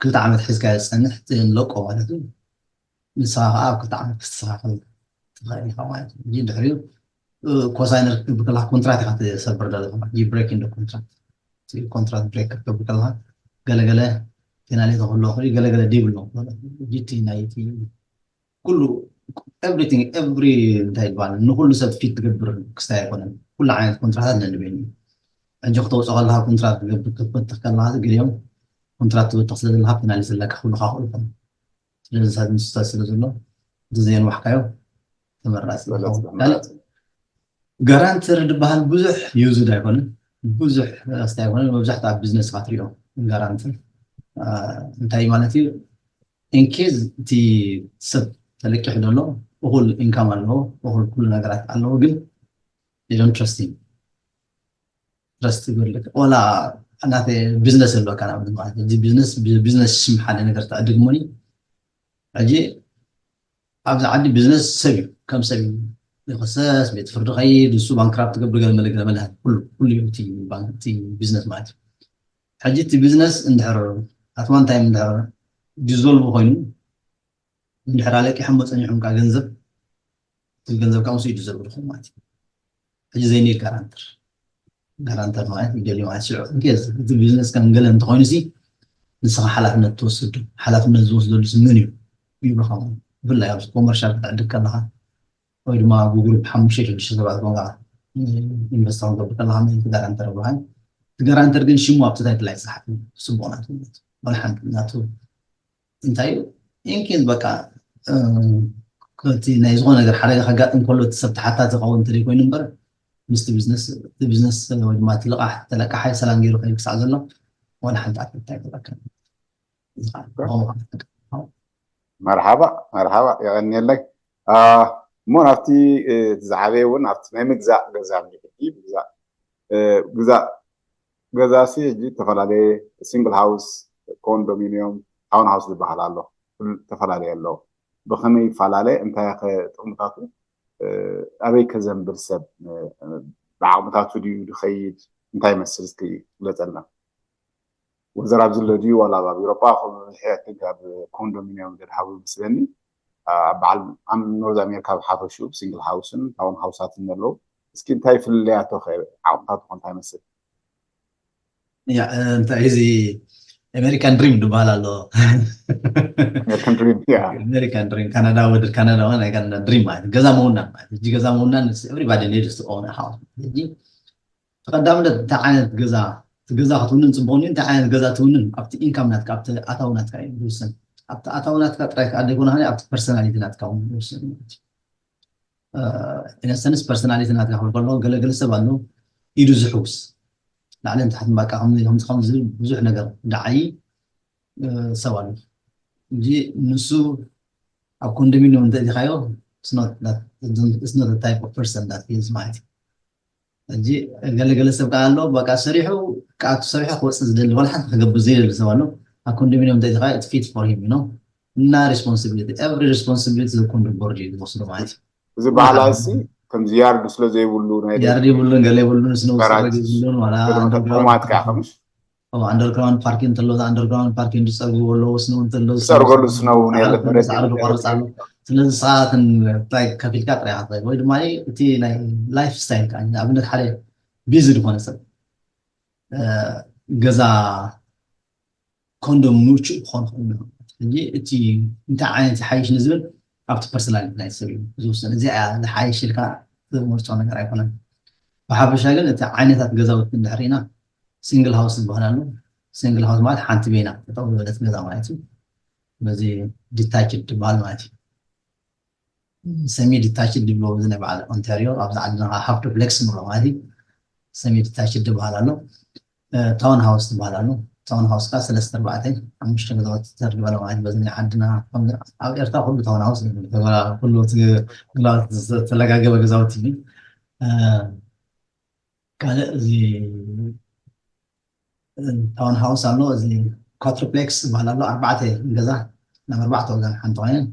ክልተ ዓመት ሒዝካዮ ዝፀንሕ ለቆ ማለት እዩ ንስኻ ከዓ ኣብ ክልተ ዓመት ክስተካከል ትኽእል ኢኻ ማለት እዩ ድሕሪኡ ኮሳይነር ክትገብር ከለካ ኮንትራት ኢካ ትሰብር ዘለካ ማለት እዩ ብሬኪንግ ኮንትራት ኮንትራት ብሬክ ክትገብር ከለካ ገለገለ ፔናሊቲ ክህልዎ ክእል ገለገለ ዲብል ነው ጂቲ ናይ ኩሉ everything every እንታይ ይባል ንኩሉ ሰብ ፊት ትገብር ክስታይ ኣይኮነን ኩሉ ዓይነት ኮንትራታት ነንበይኑ ሕጂ ክተውፅኦ ከለካ ኮንትራት ክትገብር ክትበትኽ ከለካ ገሊኦም ኮንትራት ትበትኽ ስለ ዘለካ ፔናሊቲ ዘለካ ክብሉካ ክእሉ ይኮኑ ስለዚ ንስታት ስለ ዘሎ እንተዘየንዋሕካዮ ተመራፂ ይኸውን ካልእ ጋራንተር ዝበሃል ብዙሕ ዩዝድ ኣይኮነን ብዙሕ ኣስታይ ይኮነ መብዛሕትኡ ኣብ ቢዝነስ ኢካ ትሪኦ። ጋራንቲ እንታይ ማለት እዩ? ኢንኬዝ እቲ ሰብ ተለቂሑ ዘሎ እኩል ኢንካም ኣለዎ፣ እኩል ኩሉ ነገራት ኣለዎ፣ ግን they don't trust him። ትረስት ይጎድለካ። ወላ ናተ ቢዝነስ ኣለካ ንኣብነት ማለት እዩ። እዚ ቢዝነስ ብቢዝነስ ሽም ሓደ ነገር ተዕድግ እሞኒ ሕጂ ኣብዚ ዓዲ ቢዝነስ ሰብ እዩ፣ ከም ሰብ እዩ ይኸሰስ፣ ቤት ፍርዲ ኸይድ፣ ንሱ ባንክራፕት ትገብር ገለ መለ ገለ መለ ኩሉ ኩሉ እዩ እቲ ባንክ እቲ ቢዝነስ ማለት እዩ። ሕጂ እቲ ቢዝነስ እንድሕር ኣት ዋን ታይም እንድሕር ዲዞልቭ ኮይኑ እንድሕር ኣለቂሖም መፀኒሖም ከዓ ገንዘብ እቲ ገንዘብ ከዓ ምስ ኢዱ ዘብርኹ ማለት እዩ። ሕጂ ዘይኒድ ጋራንተር ጋራንተር ማለት ይደልዩ ማለት ሽዑ እንኬዝ እቲ ቢዝነስ ከም ገለ እንተኮይኑ ሲ ንስኻ ሓላፍነት ትወስዱ። ሓላፍነት ዝወስደሉ ሲ ምን እዩ ይብልኻ ማለት እዩ። ብፍላይ ኣብዚ ኮመርሻል ክትዕድግ ከለኻ ወይ ድማ ጉግል ብሓሙሽተ ሽዱሽተ ሰባት ኮንካ ኢንቨስት ክንገብር ከለኻ ምን ጋራንተር ብሃል እቲ ጋራንተር ግን ሽሙ ኣብቲ ታይትል ኣይፀሓፍን። ፅቡቅ ናቱ ማለት እዩ። ወላ ሓንቲ ናቱ እንታይ እዩ ኢንኬዝ በቃ እቲ ናይ ዝኾነ ነገር ሓደጋ ከጋጥም ከሎ እቲ ሰብ ተሓታቲ ክኸውን እንተደይ ኮይኑ እምበር ምስቲ ቢዝነስ እቲ ቢዝነስ ወይ ድማ እቲ ልቃሕ ተለቃሓይ ሰላም ገይሩ ከይድ ክሳዕ ዘሎ ዋላ ሓንቲ ኣፈታ ኣይተረከብን። መርሓባ መርሓባ የቐንየለይ። እሞ ናብቲ ዝዓበየ እውን ኣብቲ ናይ ምግዛእ ገዛ ሕጂ ምግዛእ ግዛእ ገዛ ሲ ሕጂ ዝተፈላለየ ሲንግል ሃውስ፣ ኮንዶሚኒየም፣ ታውን ሃውስ ዝበሃል ኣሎ። ዝተፈላለየ ኣለዎ። ብኸመይ ይፈላለ? እንታይ ከ ጥቕምታቱ? ኣበይ ከ ዘንብል ሰብ? ብዓቕምታቱ ድዩ ዝኸይድ? እንታይ ይመስል? እስኪ ግለፀልና። ወዘር ኣብዚ ኣሎ ድዩ ዋላ ኣብ ኤውሮጳ ከምኡ ብዝሒ ኣብ ኮንዶሚኒየም ዘድሃቡ ይመስለኒ። ኣብ በዓል ኣብ ኖርዝ ኣሜሪካ ብሓፈሽኡ ሲንግል ሃውስን ታውን ሃውሳትን ኣለዉ። እስኪ እንታይ ፍልልያቶ ከ ዓቕምታቱ ከ እንታይ ይመስል? ያ እንታይ እዚ ኣሜሪካን ድሪም ዝበሃል ኣሎ። ኣሜሪካን ድሪም ያ ኣሜሪካን ድሪም ካናዳ ወደ ካናዳ ዋ ናይ ካናዳ ድሪም ማለት ገዛ ምውናን ማለት ሕጂ ገዛ ምውናን everybody needs to own a house። ሕጂ ተቐዳምነት እንታይ ዓይነት ገዛ እቲ ገዛ ክትውንን ፅቡቅ እዩ። እንታይ ዓይነት ገዛ ትውንን ኣብቲ ኢንካም ናትካ ኣብቲ ኣታዊ ናትካ እዩ ዝውሰን። ኣብቲ ኣታዊ ናትካ ጥራይ ከዓ ዘይኮነ ኣብቲ ፐርሰናሊቲ ናትካ እውን ይውሰን ማለት እዩ። ኢነሰንስ ፐርሰናሊቲ ናትካ ክብል ከሎ ገለገለ ሰብ ኣሎ ኢዱ ዝሕውስ ላዕልን ታሕትን በቃ ከምዚ ከምዚ ከምዚ ዝብል ብዙሕ ነገር ደዓይ ሰብ ኣሎ እንጂ ንሱ ኣብ ኮንዶሚኒየም እንተእቲኻዮ ስኖት ታይፕ ኦፍ ፐርሰን ዳት ፊልስ ማለት እዩ። ሕጂ ገለገለ ሰብ ከዓ ኣሎ በቃ ሰሪሑ ከኣቱ ሰሪሑ ክወፅእ ዝደሊ ዋላ ሓንቲ ክገብር ዘይደሊ ሰብ ኣሎ። ኣብ ኮንዶሚኒየም እንተእቲኻ it's fit for him you know እና ሪስፖንሲቢሊቲ ኤቭሪ ሪስፖንሲቢሊቲ ዘኮንዶ ቦርድ እዩ ዝወስዶ ማለት እዩ። እዚ ባህላ እዚ ከምዚ ያርድ ስለ ዘይብሉ ናይ ያርድ ይብሉን ገለ ይብሉን ስነው ሰረግ ይብሉን ዋላ ቁማት ከዓ ከምሽ ኣንደርግራውንድ ፓርኪንግ እንተሎ ኣንደርግራውንድ ፓርኪንግ ዝፀርግዎ ኣለዎ ስነው እንተሎ ዝፀርገሉ ስነው ናይ ሳዕሪ ዝቆርፅ ኣሎ። ስለዚ ሰዓትን እንታይ ከፊልካ ጥራይ ክትኸይድ ወይ ድማ እቲ ናይ ላይፍ ስታይል ከዓ ንኣብነት ሓደ ቢዚ ዝኾነ ሰብ ገዛ ኮንዶም ምቹእ ክኾን ክእል ሕጂ እቲ እንታይ ዓይነት ይሓይሽ ንዝብል ኣብቲ ፐርሰናሊቲ ናይ ሰብ እዩ ዝውሰን። እዚኣ ዝሓይሽ ኢልካ ትመርፆ ነገር ኣይኮነን። ብሓፈሻ ግን እቲ ዓይነታት ገዛውቲ እንድሕር ኢና ሲንግል ሃውስ ዝበሃል ኣሎ። ሲንግል ሃውስ ማለት ሓንቲ ቤና ጠጠው ዝበለት ገዛ ማለት እዩ። በዚ ዲታችድ ዝበሃል ማለት እዩ። ሰሚ ዲታችድ ድብሎ እዚ ናይ በዓል ኦንታሪዮ ኣብዚ ዓድና ከዓ ሃፍ ዱፕሌክስ ንብሎ ማለት እዩ። ሰሚ ዲታችድ ዝበሃል ኣሎ። ታውን ሃውስ ዝበሃል ኣሎ። ታውን ሃውስ ከዓ ሰለስተ ኣርባዕተ ሓሙሽተ ገዛውቲ ተር ዝበለ ማለት በዚ ናይ ዓድና ኣብ ኤርትራ ኩሉ ታውን ሃውስ ኩሉ ግላውት ዝተለጋገበ ገዛውቲ እዩ። ካልእ እዚ ታውን ሃውስ ኣሎ። እዚ ኳትሪፕሌክስ ዝበሃል ኣሎ። ኣርባዕተ ገዛ ናብ ኣርባዕተ ወገን ሓንቲ ኮይነን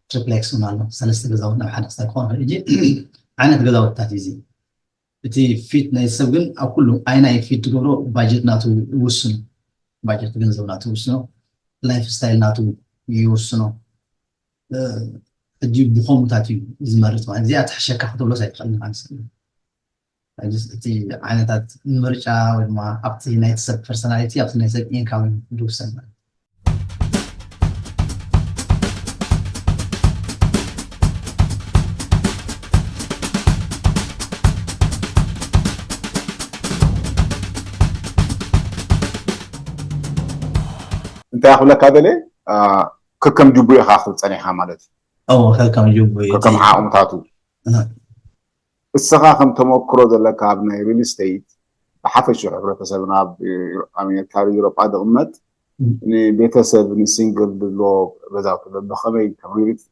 ትሪፕሌክስ እውን ኣሎ። ሰለስተ ገዛውት ናብ ሓደ ክሳይ ክኾን ይኽእል። ሕጂ ዓይነት ገዛውትታት እዩ እዚ። እቲ ፊት ናይ ሰብ ግን ኣብ ኩሉ ኣይናይ ፊት ትገብሮ ባጀት ናቱ ይውስኖ። ባጀት ገንዘብ ናቱ ይውስኖ። ላይፍ ስታይል ናቱ ይውስኖ። ሕጂ ብኸምኡታት እዩ ዝመርፅ ማለት እዚኣ ትሕሸካ ክትብሎስ ኣይትኽእልን ማለት እዩ። ሕጂ እቲ ዓይነታት ምርጫ ወይ ድማ ኣብቲ ናይቲ ሰብ ፐርሶናሊቲ ኣብቲ ናይ ሰብ ኢንካም ዝውሰን ማለት እንታይ ክብለካ ደለ ከከም ጅቡ ኢኻ ክብል ፀኒሕካ ማለት እዩ። ከከም ጅቡ ከከም ዓቕምታቱ እስኻ ከም ተመክሮ ዘለካ ኣብ ናይ ሪል ስቴት ብሓፈሽኡ ሕብረተሰብና ኣብ ኣሜሪካ፣ ኣብ ኤውሮጳ ዝቕመጥ ንቤተሰብ ንሲንግል ዝብሎ ገዛውቲ በብኸመይ ከም ሪል-፣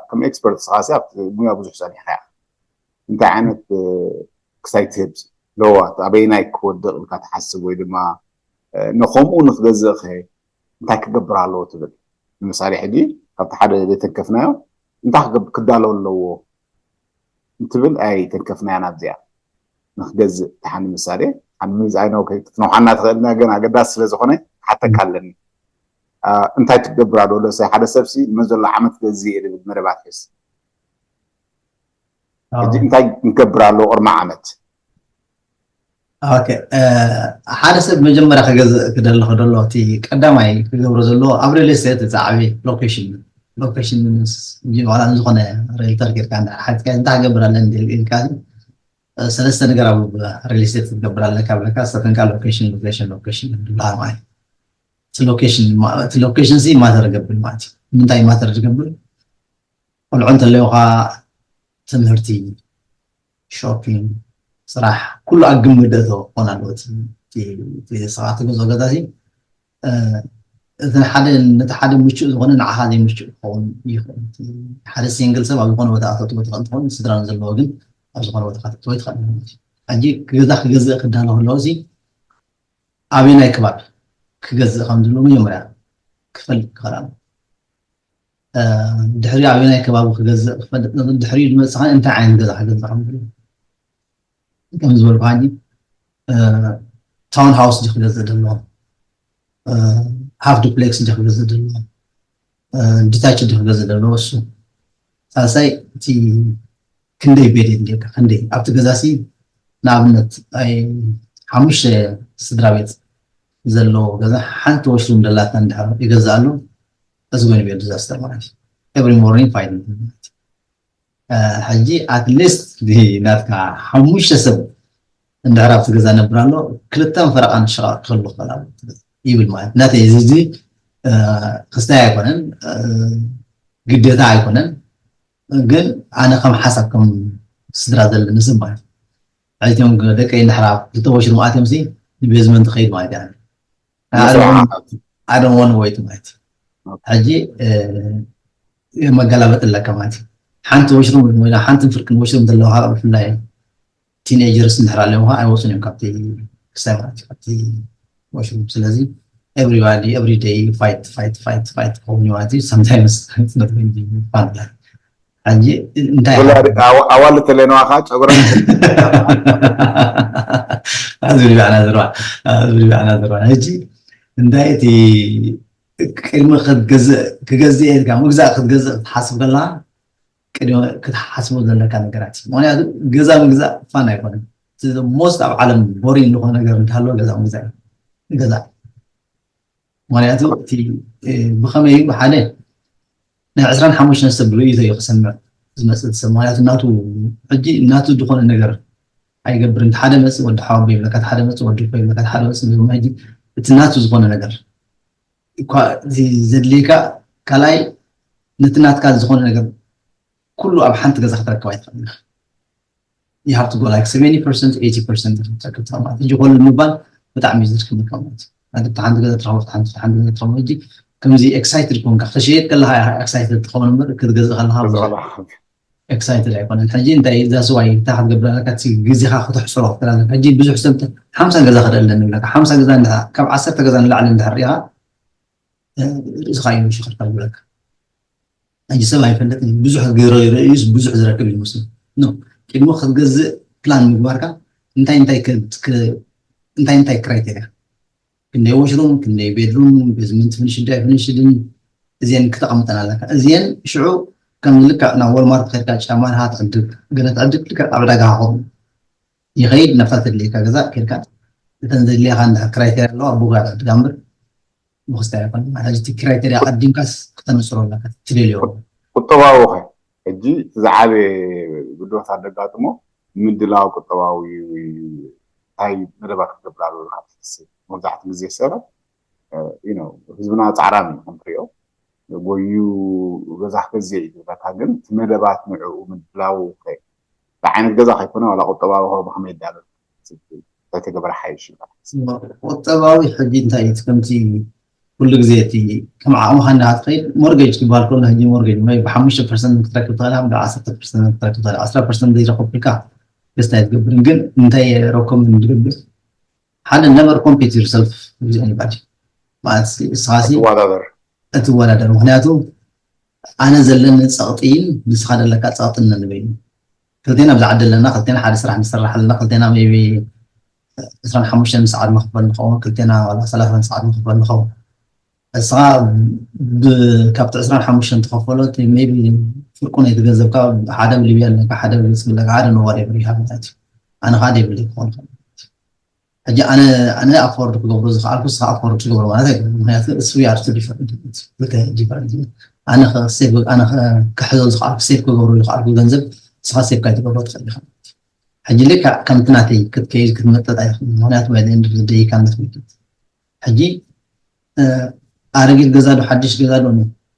ከም ኤክስፐርት ንስኻሲ ኣብቲ ሙያ ብዙሕ ጸኒሕካ ኢኻ። እንታይ ዓይነት ክሳይ ትህብ ለዋት ኣበይናይ ክወድቕ ኢልካ ትሓስብ ወይ ድማ ንኸምኡ ንክገዝእ ከ እንታይ ክገብር ኣለዎ ትብል? ንምሳሌ ሕጂ ካብቲ ሓደ ዘይተንከፍናዮ እንታይ ክገብ-፣ ክዳሎ ኣለዎ እንትብል ኣይተንከፍናያን ኣብዚኣ ንክገዝእ ተሓኒ ምሳሌ ሓኒ ምዝ ኣይነው ክትነውሓና ትኽእልና ግን ኣገዳሲ ስለ ዝኾነ ሓተካ ኣለኒ። እንታይ ትገብር ኣለዎ? ለሰ ሓደ ሰብሲ ንመዘሎ ዓመት ገዝእ እየ ዝብል መደባት ሒዝ ሕጂ እንታይ ንገብር ኣለዎ ቅድሚ ዓመት? ኦኬ፣ ሓደ ሰብ መጀመርያ ክገዝእ ክደሊ ከደሎ እቲ ቀዳማይ ክገብሮ ዘለዎ ኣብ ሪል ስቴት እቲ ዓብዪ ሎኬሽን ሎኬሽን ዋላ ዝኾነ ሪልተር ጌርካ ሓትካ እንታይ ክገብር ኣለኒ ኢልካ ሰለስተ ነገር ኣብ ሪል ስቴት ክትገብር ኣለካ ብለካ ሰተንካ ሎኬሽን ሎኬሽን ሎኬሽን ማለት ሎኬሽን ሎኬሽን ሲ ማተር ገብር ማለት እዩ። ምንታይ ማተር ዝገብር ቆልዑ እንተለዩኻ ትምህርቲ፣ ሾፒንግ፣ ስራሕ ኩሉ ኣብ ግምት ዘእተወ ክኾን ኣለዎ። እቲ ስኻ ትገዝኦ ገዛ እቲ ነቲ ሓደ ምቹእ ዝኾነ ንዓኻ ዘይምቹእ ክኸውን ይኽእል። ሓደ ሲንግል ሰብ ኣብ ዝኾነ ቦታ ኣተትዎ ትኽእል ትኸውን ስድራ ዘለዎ ግን ኣብ ዝኾነ ቦታ ከተትዎ ይትኽእል ማለት እዩ። ሕጂ ገዛ ክገዝእ ክዳሎ ከለዎ እዚ ኣበየናይ ከባቢ ክገዝእ ከም ዝብሎ መጀመርያ ክፈልጥ ክኽእል ኣለዎ። ድሕሪ ኣበየናይ ከባቢ ክገዝእ ክፈልጥ ድሕሪ ዝመፅእ ከዓ እንታይ ዓይነት ገዛ ክገዝእ ከም ዝብሎ ከም ዝበልኩ ሕጂ ታውን ሃውስ ዲ ክገዝእ ደሎ ሃፍ ዱፕሌክስ ዲ ክገዝእ ደሎ ዲታች ዲ ክገዝእ ደሎ እሱ ሳልሳይ እቲ ክንደይ ቤት የድልየካ ክንደይ ኣብቲ ገዛሲ ንኣብነት ሓሙሽተ ስድራ ቤት ዘለዎ ገዛ ሓንቲ ወሽሩም ደላታ እንድሕር ይገዝእ ኣሎ እዚ ጎኒ ቤት ዲዛስተር ማለት እዩ every morning fight ሕጂ at least ናትካ ሓሙሽተ ሰብ እንድሕር ኣብቲ ገዛ ነብር ኣሎ ክልተን ፈረቓን ሸቓቕ ክህሉ ክኽእል ኣሎ ይብል ማለት ናተይ እዚ ክስታይ ኣይኮነን ግዴታ ኣይኮነን ግን ኣነ ከም ሓሳብ ከም ስድራ ዘለኒ ሰብ ማለት ሕጂ እቲኦም ደቀይ እንድሕር ክልተ ወሽሩም ኣትዮም ሲ ንቤዝመንት ከይድ ማለት እያ ኣደንወን ወይት ማለት ሕጂ መገላበጥ ኣለካ ማለት እዩ ሓንቲ ወሽሩም ወይ ሓንቲ ፍርቅን ወሽሩም ዘለዋ ብፍላይ ቲኔጀርስ እንድሕር ኣለዎም ከዓ ኣይወፁን እዮም ካብቲ ክስታይ ማለት እዩ ካብቲ ወሽሩም ስለዚ everybody every day fight fight fight fight ክኸውን እዩ ማለት እዩ sometimes it's not going to be fun ሕጂ እንታይ ኣዋል ተለነዋ ከዓ ጨጉራ ዝብልባዕና ዝርባ ዝብልባዕና ዝርባ ሕጂ እንታይ እቲ ቅድሚ ክትገዝእ ክገዝእ ኢልካ ምግዛእ ክትገዝእ ክትሓስብ ከለካ ቅድሚ ክትሓስቦ ዘለካ ነገራት እዩ ምክንያቱ ገዛ ምግዛእ ፋን ኣይኮነን most ኣብ ዓለም ቦሪን ዝኾነ ነገር እንተሃለወ ገዛ ምግዛእ እዩ ገዛ ምክንያቱ እቲ ብኸመይ እዩ ሓደ ናይ ዕስራን ሓሙሽተን ሰብ ርእይቶ እዩ ክሰምዕ ዝመፅእ ሰብ ምክንያቱ ናቱ ሕጂ ናቱ ዝኾነ ነገር ኣይገብርን ሓደ መፅእ ወዲ ሓወቦ ይብለካ ሓደ መፅእ ወዲ ኮ ይብለካ ሓደ መፅእ ሕጂ እቲ ናቱ ዝኾነ ነገር እኳ ዘድልየካ ካልኣይ ነቲ ናትካ ዝኾነ ነገር ኩሉ ኣብ ሓንቲ ገዛ ክትረክብ ኣይትኽእል you have to go like seventy percent eighty percent ክትረክብ ትኽእል ማለት ሕጂ ኮሉ ምባል ብጣዕሚ እዩ ዘድክመካ ማለት እዩ ማለት ሓንቲ ገዛ ትረኽቦ ሓንቲ ሓንቲ ገዛ ትረኽቦ ሕጂ ከምዚ ኤክሳይትድ ኮንካ ክሸየጥ ከለካ ኤክሳይትድ ትኸውን እምበር ክትገዝእ ከለካ ብዙሕ ኤክሳይትድ ኣይኮነን ሕጂ እንታይ እዛ ስዋይ እንታይ ክትገብር ኣለካ እቲ ግዜኻ ክተሕስሮ ክትብል ኣለካ ሕጂ ብዙሕ ሰብ ሓምሳ ገዛ ክደለኒ ይብለካ ሓምሳ ገዛ ካብ ዓሰርተ ገዛ ንላዕሊ እንድሕር ሪኢኻ ርእስኻ እዩ ሽኽርካ ዝብለካ ሕጂ ሰብ ኣይፈልጥን ብዙሕ ርእዩስ ብዙሕ ዝረክብ ይመስሉ ቅድሚ ክትገዝእ ፕላን ምግባርካ እንታይ እንታይ እንታይ እንታይ ክራይቴርያ ክንደይ ወሽሩም ክንደይ ቤድሩም ቤዝመንት ፍንሽድ ኣይፍንሽድን እዚአን ክተቐምጠን ኣለካ እዚአን ሽዑ ከም ልክዕ ናብ ወልማርት ከድካ ጫማ ድካ ትዕድግ ገለ ትዕድግ ልክዕ ኣብ ዕዳጋ ክኸውን ይኸይድ ናብታ ተድልየካ ገዛ ከድካ እተን ዘድልየካ እንድሕር ክራይቴርያ ኣለዋ ብኡ ትዕድጋ እምበር ብክስታይ ኣይኮነ ማለት እቲ ክራይቴርያ ቀዲምካስ ክተነፅሮ ኣለካ ትደልዮ ቁጠባዊ ኸ ሕጂ ዝዓበየ ብድሆታት ደጋጥሞ ምድላው ቁጠባዊ እንታይ መደባት ክገብር ኣለዎ ኢልካ ትሓስብ መብዛሕትኡ ግዜ ሰባት ህዝብና ፃዕራም እዩ ከም ትሪኦ ጎዩ ገዛ ክገዝእ እዩ ዝብለካ ግን እቲ መደባት ንዕኡ ምድላው እንታይ ዓይነት ገዛ ከይኮነ ዋላ ቁጠባዊ ከ ብከመይ ይዳሎ ተተገበረ ሓይሽ ይበሃል። ቁጠባዊ ሕጂ እንታይ እዩ? ከምቲ ኩሉ ግዜ እቲ ከም ዓቕምኻ እንዳትኸይድ ሞርጌጅ ክበሃል ከሎ ሕጂ ሞርጌጅ ወይ ብሓሙሽተ ፐርሰንት ክትረክብ ትኽእል ኢኻ፣ ብዓሰርተ ፐርሰንት ክትረክብ ትኽእል። ዓሰርተ ፐርሰንት ዘይረኸብኩልካ ገስት ኣይትገብርን። ግን እንታይ ረኮመንድ ዝገብር ሓደ ነቨር ኮምፒት ዩርሰልፍ ዊዝ ኤኒባዲ ማለት እስኻሲ ትወዳደር እትወዳደር። ምክንያቱ ኣነ ዘለኒ ፀቕጢን ንስኻ ዘለካ ፀቕጢን ነንበይኑ ክልቴና ኣብዚ ዓዲ ኣለና፣ ክልቴና ሓደ ስራሕ ንሰርሕ ኣለና፣ ክልቴና ሜቢ ዕስራን ሓሙሽተን ሰዓት ንኽፈል ንኸውን፣ ክልቴና ዋላ ሰላሳን ሰዓት ንኽፈል ንኸውን። እስኻ ካብቲ ዕስራን ሓሙሽተን ትኸፈሎ ሜቢ ፍርቁ ነይቲ ገንዘብካ ሓደ ብሊብያ ኣለካ፣ ሓደ ብግብፂ ኣለካ፣ ሓደ ንዋደ ብሪሃ ማለት እዩ። ኣነ ከዓ ደይብለይ ክኾን ይኽእል። ሕጂ ኣነ ኣነ ኣፎርድ ክገብሮ ዝኽኣልኩ ንስኻ ኣፎርድ ትገብሮ ማለት ኣይኮነ። ምክንያቱ እሱ ያርቱ ዲፈረንት ክልተ ዲፈረንት ኣነ ሴቭ ኣነ ክሕዞ ዝኽኣልኩ ሴቭ ክገብሮ ዝኽኣልኩ ገንዘብ ንስኻ ሴቭ ካይትገብሮ ትኽእል ኢኻ። ሕጂ ልክዕ ከምቲ ናተይ ክትከይድ ክትመጠጥ ኣይኽእል። ምክንያቱ ባይ ኤንድ ደይ ካነት ምልክት ሕጂ ኣረጊት ገዛ ዶ ሓድሽ ገዛ ዶ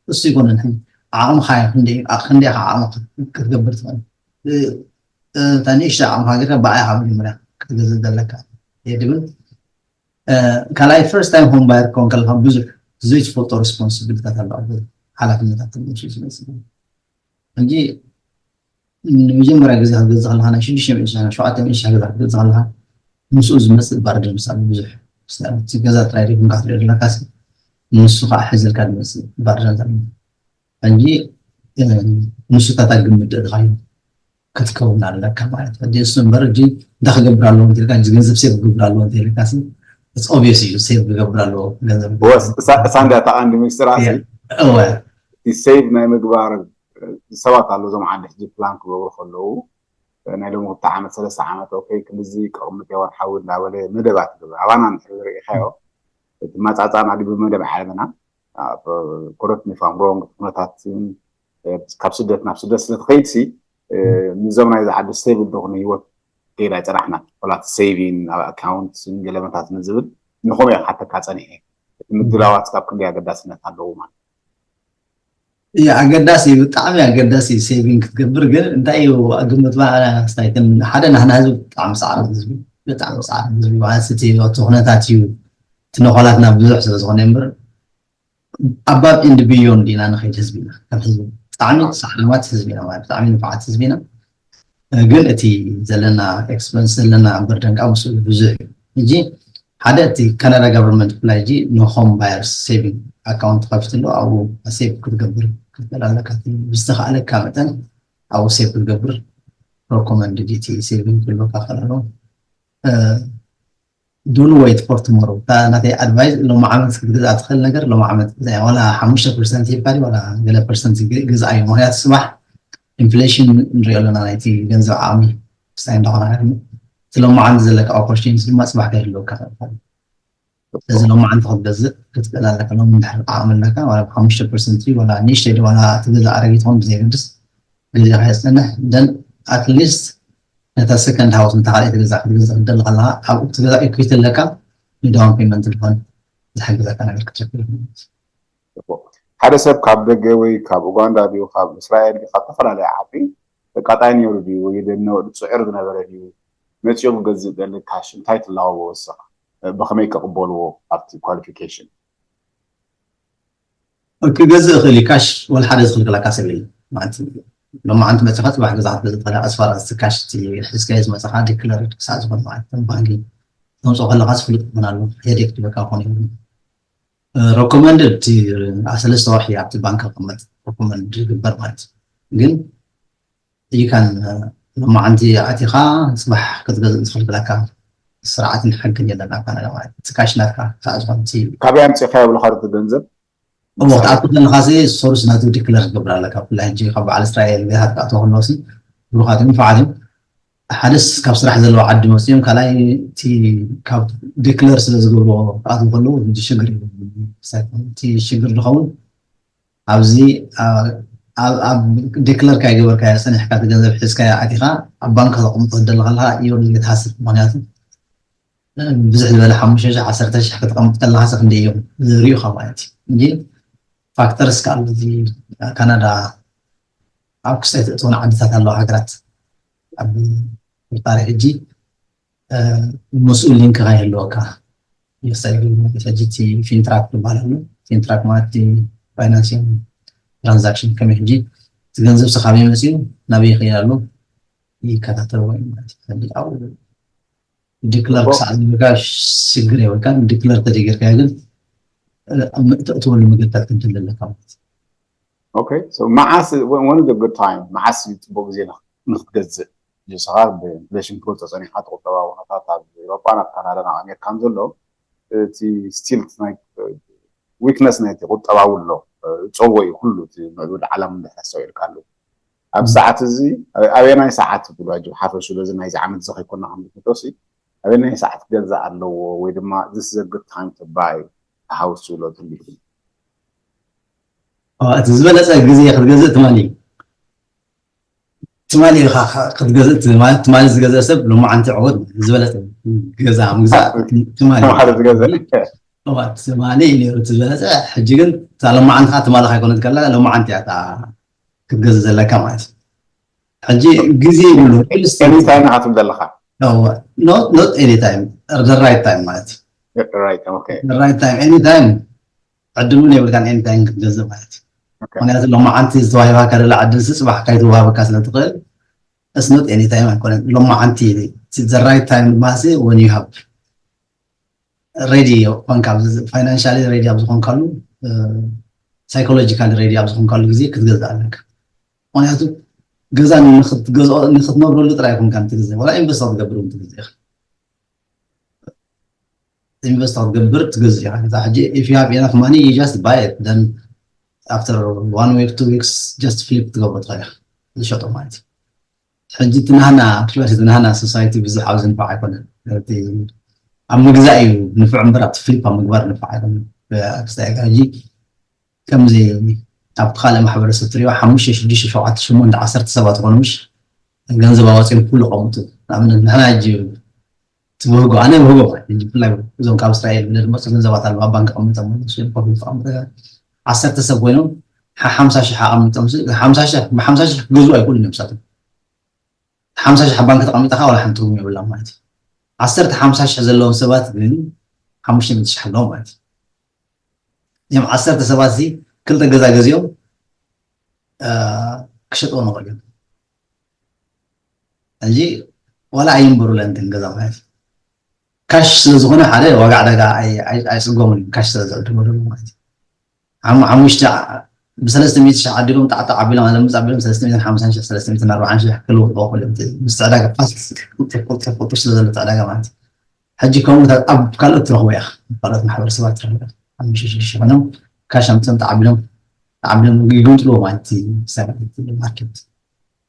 እሱ ይኮነን። ሕጂ ዓቕምኻ ክንደይ ኢኻ ዓቕምኻ ክትገብር ትኽእል። እታ ንእሽተ ዓቕምኻ ጌርካ ብኣይኻ መጀመርያ ክትገዝእ ዘለካ የድብል። ካልኣይ ፈርስት ታይም ሆም ባየር ክኸውን ከለካ ብዙሕ ዘይትፈልጦ ሪስፖንሲቢሊታት ኣሎ፣ ሓላፍነታት ዝመፅእ። ሕጂ ንመጀመርያ ግዜ ክትገዝእ ከለካ ናይ ሽዱሽተ ሚእቲ ሸሕ ሸውዓተ ሚእቲ ሸሕ ገዛ ክትገዝእ ከለካ ምስኡ ዝመፅእ ባርደን ምሳሌ ብዙሕ እቲ ገዛ ጥራይ ደይኮንካ ትሪኦ ዘለካ ንሱ ከዓ ሒዝልካ ዝመፅእ ባርደን ዘሎ ሕጂ ንሱታት ኣግምት ድኻዩ ክትከውን ኣለካ ማለት ሕጂ እሱ እምበር ሕጂ እንታይ ክገብር ኣለዎ እንተልካ ገንዘብ ሴቭ ክገብር ኣለዎ እንተልካ ኦብቪየስ እዩ ሴቭ ክገብር ኣለዎ ገንዘብ ሳንዳ ተቓንዲ ሚኒስትር ኣሲ እወ እቲ ሴቭ ናይ ምግባር ሰባት ኣሎ እዞም ዓዲ ሕጂ ፕላን ክገብሩ ከለዉ ናይ ሎሚ ክልተ ዓመት ሰለስተ ዓመት ኦኬ ክንድዚ ከቕምጥ እየ ወርሓዊ እንዳበለ መደባት ይገብር ኣባና እንድሕር ዝርኢኻዮ እቲ ማፃፃና ድዩ ብመደብ ዓለምና ኮረክት ሚ ፋም ሮንግ ኩነታት ካብ ስደት ናብ ስደት ስለ ትኸይድ ሲ ንዞም ናይዚ ዓዲ ስቴብል ዶ ክንህይወት ከይድ ኣይፀናሕና ወላ እቲ ሴቪን ኣብ ኣካውንት ገለመታት ንዝብል ንኹም እየ ክሓተካ ፀኒሐ እቲ ምድላዋት ካብ ክንደይ ኣገዳስነት ኣለዎ ማለት እዩ ኣገዳሲ ብጣዕሚ ኣገዳሲ ሴቪንግ ክትገብር ግን እንታይ እዩ ግምት ስታይትን ሓደ ናህና ህዝቢ ብጣዕሚ ሰዓሪ ህዝቢ ብጣዕሚ ሰዓሪ ህዝቢ ማለት እቲ እቲ ኩነታት እዩ እቲ ነኾላትና ብዙሕ ስለ ዝኾነ እምበር ኣባብ ኤንድ ቢዮንድ ኢና ንኸይድ ህዝቢ ኢና ከም ህዝቢ ብጣዕሚ ሰዓራማት ህዝቢ ኢና ማለት ብጣዕሚ ንፋዓት ህዝቢ ኢና ግን እቲ ዘለና ኤክስፐንስ ዘለና በርደን ከዓ ምስኡ ብዙሕ እዩ ሕጂ ሓደ እቲ ካናዳ ጋቨርንመንት ብፍላይ ሕጂ ንሆም ባየርስ ሴቪንግ ኣካውንት ከፊትሉ ኣብኡ ሴቭ ክትገብር ክትኽእል ኣለካ ብዝተኽኣለካ መጠን ኣብኡ ሴቭ ክትገብር ረኮመንድ ዲቲ ሴቪንግ ክህልወካ ክእል ኣለዎ ዶንት ዌይት ፎር ቱሞሮ እታ ናተይ ኣድቫይስ ሎሚ ዓመት ክትገዝኣ ትኽእል ነገር ሎሚ ዓመት ግዛያ ዋላ ሓሙሽተ ፐርሰንት ሂብካ ድዩ ዋላ ገለ ፐርሰንት ግዝኣ እዩ ምክንያቱ ፅባሕ ኢንፍሌሽን ንሪኦ ኣለና ናይቲ ገንዘብ ዓቕሚ ክስታይ እንዳኾነ ሃርሚ እቲ ሎሚ ዓመት ዘለካ ኦፖርቹኒቲ ድማ ፅባሕ ከይህልወካ ክእል ስለዚ ሎሚ ዓመት ክትገዝእ ክትክእል ኣለካ ሎሚ እንድሕር ዓቕሚ ኣለካ ዋላ ብሓሙሽተ ፐርሰንት ዋላ ንእሽተይ ዋላ እቲ ገዛ ኣረጊት ኾን ብዘየገድስ ግዜኻ የፅንሕ ደን ኣትሊስት ነታ ሰከንድ ሃውስ ነታ ካልኣይቲ ገዛ ክትገዝእ ክትደሊ ከለካ ኣብኡ እቲ ገዛ ኢኩዊቲ ኣለካ ንዳውን ፔመንት ዝኾን ዝሕግዘካ ነገር ክትረክብ ሓደ ሰብ ካብ ደገ ወይ ካብ ኡጋንዳ ድዩ ካብ እስራኤል ድዩ ካብ ዝተፈላለየ ዓዲ ኣቃጣይ ነይሩ ድዩ ወይ ደነ ጽዕር ዝነበረ ድዩ መጺኡ ክገዝእ ደሊ ካሽ እንታይ ትላወዎ ወሰኻ ብኸመይ ከቕበልዎ ኣብቲ ኳሊፊኬሽን ክገዝእ እኽእል እዩ ካሽ ወላ ሓደ ዝኽልክለካ ሰብ የለ ማለት እዩ ሎማዓንቲ መፅኻ ፅባሕ ገዛ ክትገዝእ ትኽእል ኣስፋር እቲ ካሽ እቲ ሕዝካዮ ዝመፅኻ ዲክለር ክሳዕ ዝኾነ ማለት ከም ባንኪ ተምፅኦ ከለካ ዝፍሉጥ ክኾን ኣሎ ሄዴክ ዝበካ ክኾን ይኽእል ረኮመንድድ እቲ ሰለስተ ወርሒ ኣብቲ ባንክ ክቕመጥ ረኮመንድ ይግበር ማለት እዩ ግን ይካን ሎማዓንቲ ኣቲኻ ፅባሕ ክትገዝእ ዝኽልክለካ ስርዓትን ሕግን የለን ኣብ ካናዳ ማለት እቲ ካሽ ናትካ ክሳዕ ዝኾነ እቲ ካበይ ኣምፂእካዮ ብለካ ዶ ገንዘብ እሞ ክትኣቱ ከለካ ሲ ሶርስ ናቱ ዲክለር ክገብር ኣለካ ብፍላይ ሕጂ ካብ በዓል እስራኤል ገሃት ክኣትዎ ከለዎ ሲ ብሩኻት እዮም ንፋዓት እዮም ሓደስ ካብ ስራሕ ዘለዎ ዓዲ መፅኦም ካልኣይ እቲ ካብ ዲክለር ስለ ዝገብርዎ ክኣትዉ ከለዉ ሕጂ ሽግር እዩ ሳይኮን እቲ ሽግር ዝኸውን ኣብዚ ኣብ ዲክለር ካይገበርካዮ ፀኒሕካ እቲ ገንዘብ ሒዝካዮ ኣቲኻ ኣብ ባንክ ከተቕምጦ ትደሊ ከለካ የብሉ ትሓስብ ምክንያቱ ብዙሕ ዝበለ ሓሙሽተ ሽሕ ዓሰርተ ሽሕ ከተቐምጥ ከለካ ሲ ክንደይ እዮም ዝርእዩካ ማለት እዩ እንጂ ፋክተርስ ከዓ ኣሎ እዚ ካናዳ ኣብ ክስታይ ተእትወን ዓድታት ኣለዋ ሃገራት ኣብ ቁርጣሪ ሕጂ ምስኡ ሊንክ ከይህልወካ ይኽሰል። ሕጂ እቲ ፊንትራክ ዝበሃል ኣሎ። ፊንትራክ ማለት ፋይናንሲንግ ትራንዛክሽን ከመይ ሕጂ እቲ ገንዘብ ስኻበይ መፅኡ ናበይ ይኸይድ ኣሎ ይከታተል ወይ ማለት እዩ። ሕጂ ኣብኡ ዲክለር ክሳዕ ዝብልካ ሽግር የብልካን። ዲክለር ተደጊርካ ግን ኣብ ምእተእትወሉ መገድታት ክንትል ኣለካ ማለት እዩ። Okay, so መዓስ when is a good time? መዓስ እዩ ፅቡቅ ግዜ ንክትገዝእ? ንስኻ ብኢንፍሌሽን ክብል ተፀኒሕካ፣ ቁጠባዊ ኩነታት ኣብ ኤውሮጳን ኣብ ካናዳን ኣብ ኣሜሪካን ዘሎ እቲ ስቲል ዊክነስ ናይቲ ቁጠባዊ ኣሎ። ፀዎ እዩ ኩሉ እቲ ምዕቡል ዓለም እንድሕር ኣስተውዒልካ ኣሉ። ኣብ ሰዓት እዚ ኣበየናይ ሰዓት ብሎ ኣጅብ ሓፈሹ በዚ ናይዚ ዓመት እዚ ከይኮና ከም ዝፍቶሲ ኣበየናይ ሰዓት ክገዛእ ኣለዎ ወይ ድማ this is a good time to buy ሃውስ ዝብሎ ትልዩ እቲ ዝበለፀ ግዜ ክትገዝእ ትማሊ እዩ። ትማሊ ኢኻ ክትገዝእ ማለት ትማሊ ዝገዝእ ሰብ ሎማዓንቲ ዕወት ዝበለፀ ገዛ ምግዛእ ትማሊ ተማሃሪ ዝገዝእ እዋ፣ ትማሊ እዩ ነይሩ እቲ ዝበለፀ። ሕጂ ግን እታ ሎማዓንቲ ከዓ ትማሊ ካይኮነት ከላ ሎማዓንቲ እያ እታ ክትገዝእ ዘለካ ማለት እዩ። ሕጂ ግዜ ይብሉ ኤኒታይም ኢኻ ትብል ዘለኻ not not any time, the right time ማለት እዩ። right okay The right time, any time ዕድሉን የብልካን any time ክትገዝእ ማለት እዩ። okay ምክንያቱ ሎማዓንቲ ዝተዋሂባካ ደላ ዕድል ሲ ፅባሕ ካይትዋሃበካ ስለ ትኽእል it's not any time ኣይኮነን። ሎማዓንቲ the right time ድማ ሲ when you have ready ኮንካ ፋይናንሻሊ ሬዲ ኣብ ዝኾንካሉ ሳይኮሎጂካሊ ሬዲ ኣብ ዝኾንካሉ ግዜ ክትገዝእ ኣለካ። ምክንያቱ ገዛ ንክትገዝኦ ንክትነብረሉ ጥራይ ኮንካ ትገዝእ ወላ ኢንቨስት ክትገብር እውን ትገዝእ ኢኻ። ኢንቨስት ክትገብር ትገዝእ ኢኻ። ከዛ ሕጂ if you have enough money you just buy it, then after one week, two weeks just flip ትገብሮ ትኽእል ኢኻ፣ ዝሸጦ ማለት እዩ። ሕጂ እቲ ናህና ፕሪቨስ እቲ ናህና ሶሳይቲ ብዙሕ ኣብዚ ንፋዕ ኣይኮነን። እቲ ኣብ ምግዛእ እዩ ንፍዕ እምበር ኣብቲ ፍሊፕ ኣብ ምግባር ንፋዕ ኣይኮነን። ክስታይ ሕጂ ከምዚ ኣብቲ ካልእ ማሕበረሰብ ትሪኦ ሓሙሽተ ሽዱሽተ ሸውዓተ ሸሞንተ ዓሰርተ ሰባት ይኾኑ ምሽ ገንዘብ ኣዋፂኦም ኩሉ ቀምጡ። ንኣብነት ንሕና ሕጂ ትብህጎ ኣነ ብህጎ ማለት እዩ። ብፍላይ እዞም ካብ እስራኤል ብለ ዝመፁ ገንዘባት ኣለዋ ባንክ ቀምጦም ዓሰርተ ሰብ ኮይኖም ሓምሳ ሽሕ ኣቐሚጦም ሓምሳ ሽሕ ብሓምሳ ሽሕ ክገዝኡ ኣይክእሉን እዮም ንሳቶም። ሓምሳ ሽሕ ኣብ ባንክ ተቐሚጥኻ ዋላ ሓንቲ ትርጉም የብላን ማለት እዩ። ዓሰርተ ሓምሳ ሽሕ ዘለዎም ሰባት ግን ሓሙሽተ ሚእቲ ሽሕ ኣለዎም ማለት እዩ። እዚኦም ዓሰርተ ሰባት እዚ ክልተ ገዛ ገዚኦም ክሸጥዎ ንኽእል እዮም። ሕጂ ዋላ ኣይንበሩለን እተን ገዛ ማለት እዩ። ካሽ ስለዝኾነ ሓደ ዋጋ ዕዳጋ ኣይፅገሙን እዮም ካሽ ስለዝዕድሙ ማለት እዩ። ሓሙሽተ ብሰለስተ ሚእቲ ሺሕ ዓዲጎም ጣዕጣዕ ኣቢሎም ኣለምፅ ኣቢሎም ሰለስተ ሚእትን ሓምሳን ሺሕ ሰለስተ ሚእትን ኣርባዓን ሺሕ ክልውጥዎ ክእሉ እዮም። ምስቲ ዕዳጋ ፋስት ቁጥር ቁጥር ቁጥር ስለ ዘሎ እቲ ዕዳጋ ማለት እዩ። ሕጂ ከምኡታት ኣብ ካልኦት ትረኽቦ ኢኻ፣ ካልኦት ማሕበረሰባት ትረኽቦ ኢኻ። ሓሙሽተ ሽዱሽተ ኮይኖም ካሽ ኣምፅኦም ተዓቢሎም ተዓቢሎም ይግምጥልዎ ማለት እዩ። ማርኬት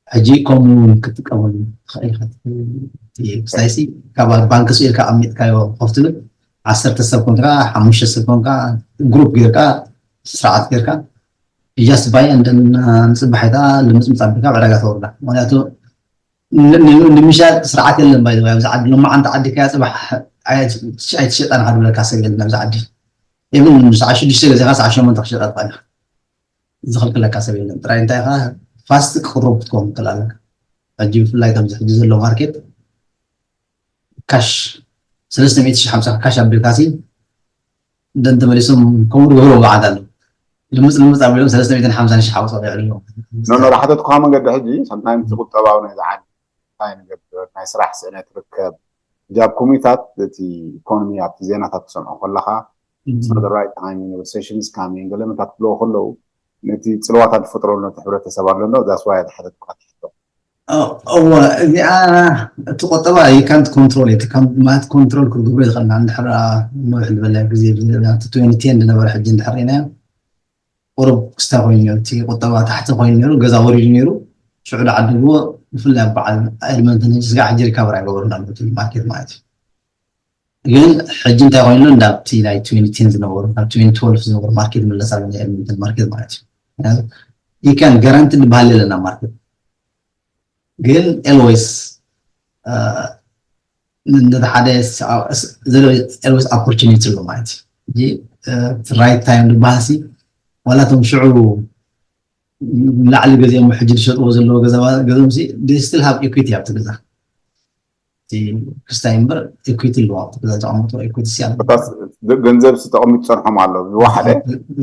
ሕጂ ከምኡ እውን ክትጥቀመሉ ትኽእል ኢኻ። ክስታይሲ ካብ ባንክ ስኢልካ ኣሚጥካዮ ኮፍ ትብል ዓሰርተ ሰብ ኮንካ ሓሙሽተ ሰብ ኮንካ ግሩፕ ጌርካ ስርዓት ጌርካ just buy and then ንፅባሒታ ልምፅምፅ ኣቢልካ ኣብ ዕዳጋ ተወርዳ። ምክንያቱ ንምሻጥ ስርዓት የለን ባይ ኣብዚ ዓዲ ሎማዓንቲ ዓዲካያ ፅባሕ ኣይትሸጣን ካብ ዝብለካ ሰብ የለን ኣብዚ ዓዲ። ኢቭን ሰዓ ሽዱሽተ ገዚኻ ሰዓ ሸሞንተ ክሸጣ ትኽእል ኢኻ። ዝኸልክለካ ሰብ የለን። ጥራይ እንታይ ኢኻ ፋስት ቅሩብ ክትከውን ትኽእል ኣለካ። ሕጂ ብፍላይ ከምዚ ሕጂ ዘሎ ማርኬት ካሽ ሰለስተ ሚእቲ ሺሕ ሓምሳ ካሽ ኣቢልካ ሲ ደን ተመሊሶም ከምኡ ዝገብሩ መዓት ኣሎ። ልምፅ ልምፅ ኣቢሎም ሰለስተ ሚእትን ሓምሳን ሺሕ ሓውፃ ይዕልዎ። ኖኖ ራሕተትኩኻ መንገዲ ሕጂ ሰምታይምስ ቁጠባዊ ናይ ዝዓዲ እንታይ ንገብር ናይ ስራሕ ስእነት ርከብ ሕጂ ኣብ ኮሚታት እቲ ኢኮኖሚ ኣብቲ ዜናታት ትሰምዖ ከለኻ it's not the right time, recession is coming ገለመታት ክብለዎ ከለዉ ነቲ ፅልዋታት ዝፈጥረሉ ነቲ ሕብረተሰብ ኣሎ ዶ that's why ዝሓተትኩኻ ትሕቶ እወ እዚኣ እቲ ቆጠባ you can't control it ማለት ኮንትሮል ክትገብሮ ይኽእልና እንድሕር ነውሕ ዝበለ ግዜ ትዌንቲ ቴን ዝነበረ ሕጂ እንድሕር ርኢናዮ ቁሩብ ክስታይ ኮይኑ ነይሩ እቲ ቁጠባ ታሕቲ ኮይኑ ነይሩ ገዛ ወሪዱ ነይሩ ሽዑ ዳዓድግዎ ብፍላይ ኣብ በዓል ኤድመንተን ሕጂ ስጋዕ ሕጂ ሪካቨር ኣይገበሩን ኣለዉ ማርኬት ማለት እዩ ግን ሕጂ እንታይ ኮይኑ እንዳብቲ ናይ ትዌንቲ ቴን ዝነበሩ ካብ ትዌንቲ ትወልፍ ዝነበሩ ማርኬት ምለስ ኣሎ ናይ ኤድመንተን ማርኬት ማለት እዩ you can guarantee ዝበሃል የለና ማርኬት ግን always ነቲ ሓደ always opportunity ኣሎ ማለት እዩ right time ዝበሃል ሲ ዋላ እቶም ሽዑ ላዕሊ ገዚኦም ሕጂ ዝሸጥዎ ዘለዎ ገዛኦም ሲ still have equity ኣብቲ ገዛ እቲ ክስታይ እምበር ኢኩዊቲ ኣለዋ። ተቐምጦ ኢኩዊቲ ሲያ ገንዘብ ተቐሚጡ ጸንሖም ኣሎ። ዝወሓደ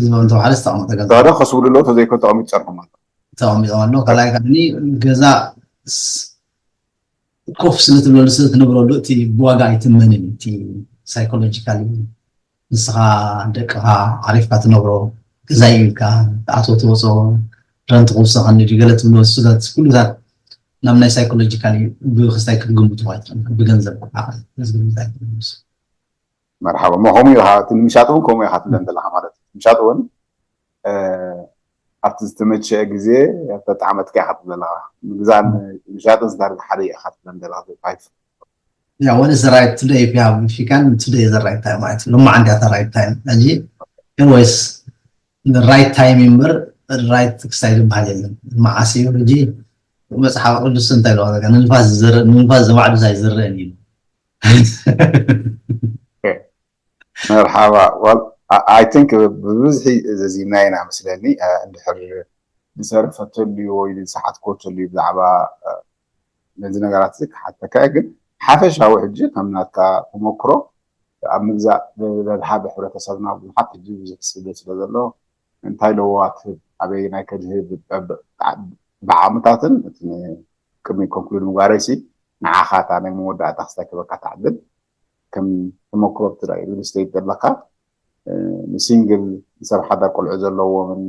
ዝተወሓደ ዝተቐመጠ ገንዘብ ተወደ ከስብሉ ኣሎ። ተዘይኮ ተቐሚጡ ጸንሖም ኣሎ። ተቐሚጦም ኣሎ። ካልኣይ ከዓኒ ገዛ ኮፍ ስለ ትብለሉ ስለ ትነብረሉ እቲ ብዋጋ ኣይትመንን። እቲ ሳይኮሎጂካሊ ንስኻ ደቅኻ ዓሪፍካ ትነብሮ ገዛ እዩ ኢልካ ትኣትዎ ትወፅኦ ረንት ክውሰኸኒ ድዩ ገለ ትብሎ እሱታት ኩሉታት ናብ ናይ ሳይኮሎጂካሊ ብክስታይ ክትግምቱ ኣይትኽእልን ብገንዘብ ዓቕሊ ክትግምት ኣይትኽእልን። መርሓባ እሞ ከምኡ ኢኻ እቲ ንምሻጥ እውን ከምኡ ኢኻ ትብለን ዘለኻ ማለት እዩ። ምሻጥ እውን ኣብቲ ዝተመቸአ ግዜ ተጣዕመትካ ኢኻ ትብል ዘለኻ። ምግዛእን ምሻጥን ዝዳርግ ሓደ እዩ ኢኻ ትብለን ዘለኻ። Yeah, what is the right today if you have if you can today is the right time ማለት ነው። ማዓንዳ the right time እንጂ anyways the right time ይምበር right ክስታይ ዝበሃል የለን። መዓስ እዩ ሕጂ መፅሓፍ ቅዱስ እንታይ ለዋ ንንፋስ ዝዘርእ ንንፋስ ዘባዕዱ ኣይዘርእን እዩ። መርሓባ I think ብብዝሒ ዘዚምና ኢና መስለኒ። እንድሕር ዝሰርፈተሉ ወይ ዝሰሓትኮተሉ ብዛዕባ ነዚ ነገራት እዚ ክሓተካ ግን ሓፈሻዊ ሕጂ ከም ናትካ ተመክሮ ኣብ ምግዛእ ለድሃበ ሕብረተሰብና ብዙሓት ሕጂ ብዙሕ ስደት ስለ ዘሎ እንታይ ለዋ ትህብ ኣበይ ናይ ከድህብ ብዓቕምታትን ቅድሚ ኮንክሉድ ምግባረይ ሲ ንዓኻ እታ ናይ መወዳእታ ክስታይ ክበካ ትዓብል ከም ተመክሮ ብትራይ ሪል ስቴት ዘለካ ንሲንግል ንሰብ ሓዳር ቆልዑ ዘለዎምን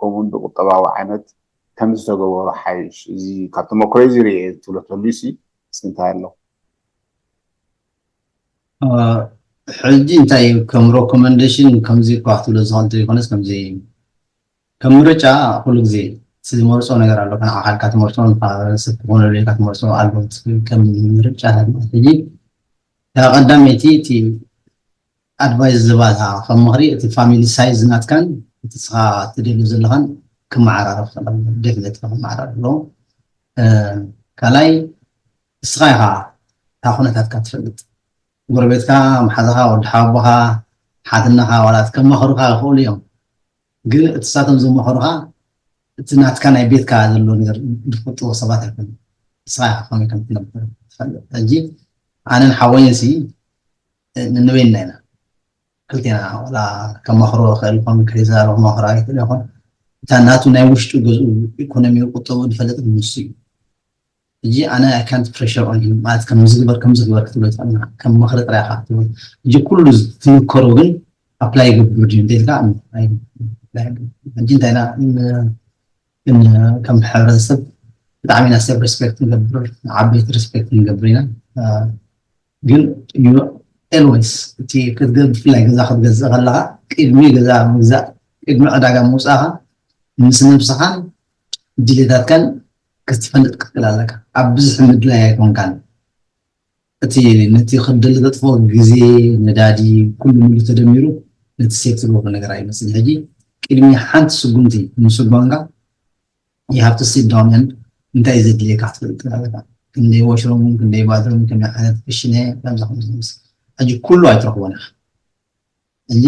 ከምኡውን ብቁጠባዊ ዓይነት ከም ዝተገበሩ ሓይሽ እዚ ካብ ተመክሮ እዚ ርየ ትብሎ ተሉ ሲ እስኪ እንታይ ኣሎ? ሕጂ እንታይ ከም ሮኮመንዴሽን ከምዚ እኳ ክትብሎ ዝኽእል ዘይኮነስ ከምዚ ከም ምርጫ ኩሉ ግዜ ዝመርፆ ነገር ኣሎ። ንዓኻ ኢልካ ትመርፆ ንማሕበረሰብ ክኾነሉ ኢልካ ትመርፆ ኣልበም ከም ምርጫ ሕጂ እታ ቀዳመይቲ እቲ ኣድቫይስ ዝባልካ ከም ምኽሪ እቲ ፋሚሊ ሳይዝ ናትካን እቲ ስኻ ትደልዩ ዘለኻን ክመዓራረፍ ደፍነት ክመዓራረፍ ኣለዎ። ካልኣይ እስኻ ኢኻ እታ ኩነታትካ ትፈልጥ። ጎረቤትካ፣ መሓዛኻ፣ ወዲ ሓወቦኻ፣ ሓትነኻ ዋላ ከማኽሩኻ ይኽእሉ እዮም። ግን እቲ ሳቶም ዝመኸሩኻ እቲ ናትካ ናይ ቤትካ ዘሎ ነገር ዝፈልጥዎ ሰባት ኣይኮኑ። እስኻ ኢኻ ከመይ ከም ትነብር ትፈልጥ። ሕጂ ኣነን ሓወይን ሲ ንንበይና ኢና ክልቴና ዋላ ከማኽሮ ይኽእል ይኾን ከይዛረብ ከማኽሮ ይኽእል ይኾን እታ ናቱ ናይ ውሽጡ ገዝኡ ኢኮኖሚ ቁጠቡ ዝፈልጥ ንሱ እዩ። ሕጂ ኣነ I can't pressure on him ማለት ከም ዝግበር ከም ዝግበር ክትብሎ ትኽእል ከም ምኽሪ ጥራይ ኢኻ ክትብል ሕጂ ኩሉ ትምከሮ ግን ኣፕላይ ይገብር ድዩ እንተልካ ሕጂ እንታይ ኢና ግን ከም ሕብረተሰብ ብጣዕሚ ኢና ሰብ ሪስፔክት ንገብር ዓበይቲ ሪስፔክት ንገብር ኢና ግን ኤልወይስ እቲ ክትገብ ብፍላይ ገዛ ክትገዝእ ከለካ ቅድሚ ገዛ ምግዛእ ቅድሚ ዕዳጋ ምውፃእካ ምስ ነብስኻን ድሌታትካን ክትፈልጥ ክትክእል ኣለካ ኣብ ብዙሕ ምድላይ ኣይኮንካን እቲ ነቲ ክደሊ ተጥፎ ግዜ ነዳዲ ኩሉ ምሉ ተደሚሩ ነቲ ሴፍ ዝገብሮ ነገር ኣይመስል ሕጂ ቅድሚ ሓንቲ ስጉምቲ ምስጓንካ you have to sit down and እንታይ ዘድልየካ ክትፈልጥ ኣለካ ክንደይ washroom ክንደይ bathroom ከመይ ዓይነት ክሽነ ከምዚ ከምዚ ሕጂ ኩሉ ኣይትረክቦን ኢካ ሕጂ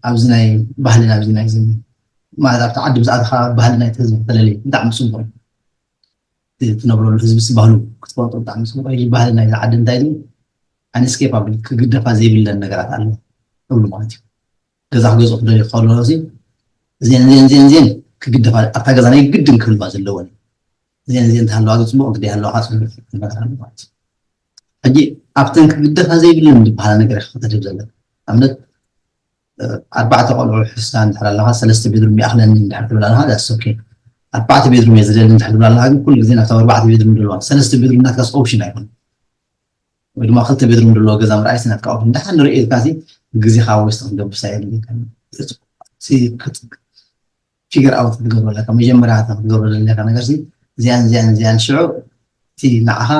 ኣብዚ ናይ ባህልና ኣብዚ ናይ ማለት ኣብቲ ዓዲ ብዝኣተካ ባህልና እቲ ህዝቢ ተለለዩ ብጣዕሚ ፅቡቅ እዩ ትነብረሉ ህዝቢ ሲ ባህሉ ክትፈልጦ ብጣዕሚ ፅቡቅ እዩ ባህልና እዚ ዓዲ እንታይ ድዩ ኣንስኬፕ ኣብ ክግደፋ ዘይብለን ነገራት ኣሎ እብሉ ማለት እዩ ገዛ ክገዝኡ ክደልዩ ከለዉ ሲ እዚአን እዚአን እዚአን እዚአን ክግደፋ ኣብታ ገዛ ናይ ግድን ክህልዋ ዘለወን እዚአን እዚአን ተሃለዋ ግን ፅቡቅ እንግዲህ ያለዋ ፅቡቅ ነገር ኣሎ ማለት እዩ ሕጂ ኣብተን ክግደፋ ዘይብለን ዝበሃላ ነገር ኢካ ከተድህብ ዘለካ ኣብነት ኣርባዕተ ቆልዑ ሕስካ እንድሕር ኣለካ ሰለስተ ቤድሩም ይኣክለኒ እንድሕር ትብል ኣለካ ዳስ ኦኬ ኣርባዕተ ቤድሩም እየ ዝደሊ እንድሕር ትብል ኣለካ ግን ኩሉ ግዜ ናብታ ኣርባዕተ ቤድሩም ዘለዋ ሰለስተ ቤድሩም ናትካስ ኦፕሽን ኣይኮነ ወይ ድማ ክልተ ቤድሩም ዘለዎ ገዛ ምርኣይ ናትካ ኦፕሽን እንድሓር ንርእየልካ ሲ ግዜካ ወስቲ ክትገብር ሳየድልካ ፊገር ኣውት ክትገብሮ ኣለካ መጀመርያ ክትገብሮ ዘለካ ነገር ሲ እዚኣን እዚኣን እዚኣን ሽዑ እቲ ንዓኻ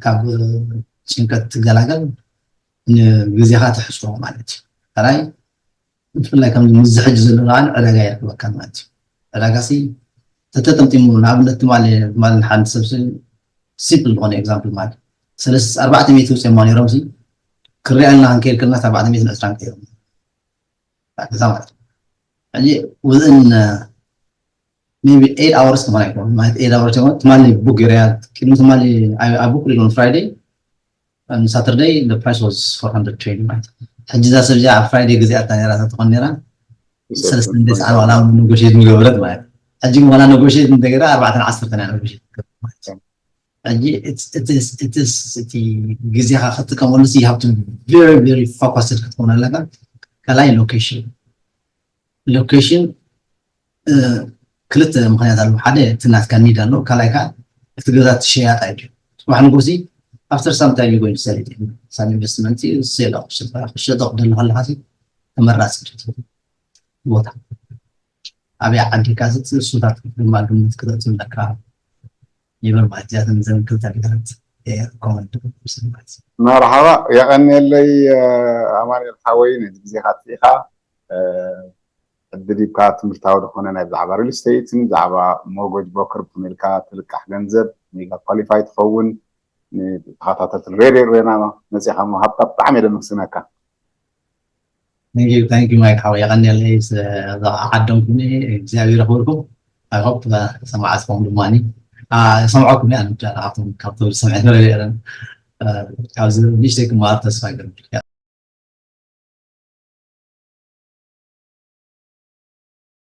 ካብ ጭንቀት ትገላገል ንግዜኻ ትሕስቦ ማለት እዩ ካልኣይ ብፍላይ ከም ምዚ ሕጂ ዘሎ ከዓ ዕዳጋ የርክበካ ማለት እዩ ዕዳጋ ሲ ተተጠምጢሙ ንኣብነት ትማሊ ትማሊ ሓደ ሰብ ሲምፕል ዝኾነ ኤግዛምፕል ማለት ሰለስተ ኣርባዕተ ሚእቲ ውፅኦሞ ነይሮም ሲ ክሪኣልና ክንከይድ ከለና ኣርባዕተ ሚእቲ ዕስራን ከይሮም ገዛ ማለት እዩ ሕጂ ውዝእን maybe eight hours ከማን ኣይኮን ማለት eight hours ይኮን ትማሊ book ገይረያ። ቅድሚ ትማሊ I book on Friday and Saturday the price was four hundred twenty ማለት እዩ። ሕጂ እዛ ሰብ እዚኣ ኣብ Friday ገዚኣታ ነራ ተኾን ነራ ሰለስተ እንደ ሰዓት ዋላ negotiate ምገበረት ማለት እዩ። ሕጂ ግን ዋላ negotiate እንተገራ ኣርባዕተን ዓሰርተን እያ negotiate ማለት እዩ። ሕጂ እቲ ግዜኻ ክትጥቀመሉ you have to very very focused ክትኾን ኣለካ። ካልኣይ location location ክልተ ምክንያት ኣለዎ። ሓደ እቲ ናትካ need ኣሎ፣ ካልኣይ ከዓ እቲ ገዛ ትሸያጥ ኣይድዩ። ጽባሕ ንጎሲ after some time you going to sell it። ሳብ investment እዩ ሴል ክሸጠ ክደሊ ከለካ ተመራፂ ቦታ ኣበይ ዓዲ ካ እሱታት ድማ ግምት ክተእትለካ ይብል ማለት እዚኣተን ዘን ክልተ ነገራት recommend ማለት እዩ። መርሓባ የቐንየለይ ኣማኑኤል ሓወይ ነዚ ግዜኻ ኣጥፊእኻ ዕድል ሂብካ ትምህርታዊ ዝኾነ ናይ ብዛዕባ real estate ን ብዛዕባ mortgage broker ብኸመይ ኢልካ ትልቃሕ ገንዘብ ሜጋ qualify ትኸውን ንተኸታተልቲ ሬድዮ ኤረና መፂኻ ምሃብካ ብጣዕሚ እየ ደመስግነካ። Thank you thank you Mike ሓወይ የቐንየለይ ዓደምኩም እግዚኣብሔር ይኽብርኩም። I hope ሰማዕትኩም ድማ ሰምዐኩም እየ ኣነ ካብቶም ዝሰምዐ ሬድዮ ኤረና ካብዚ ንእሽተይ ክመሃር ተስፋ ይገብር።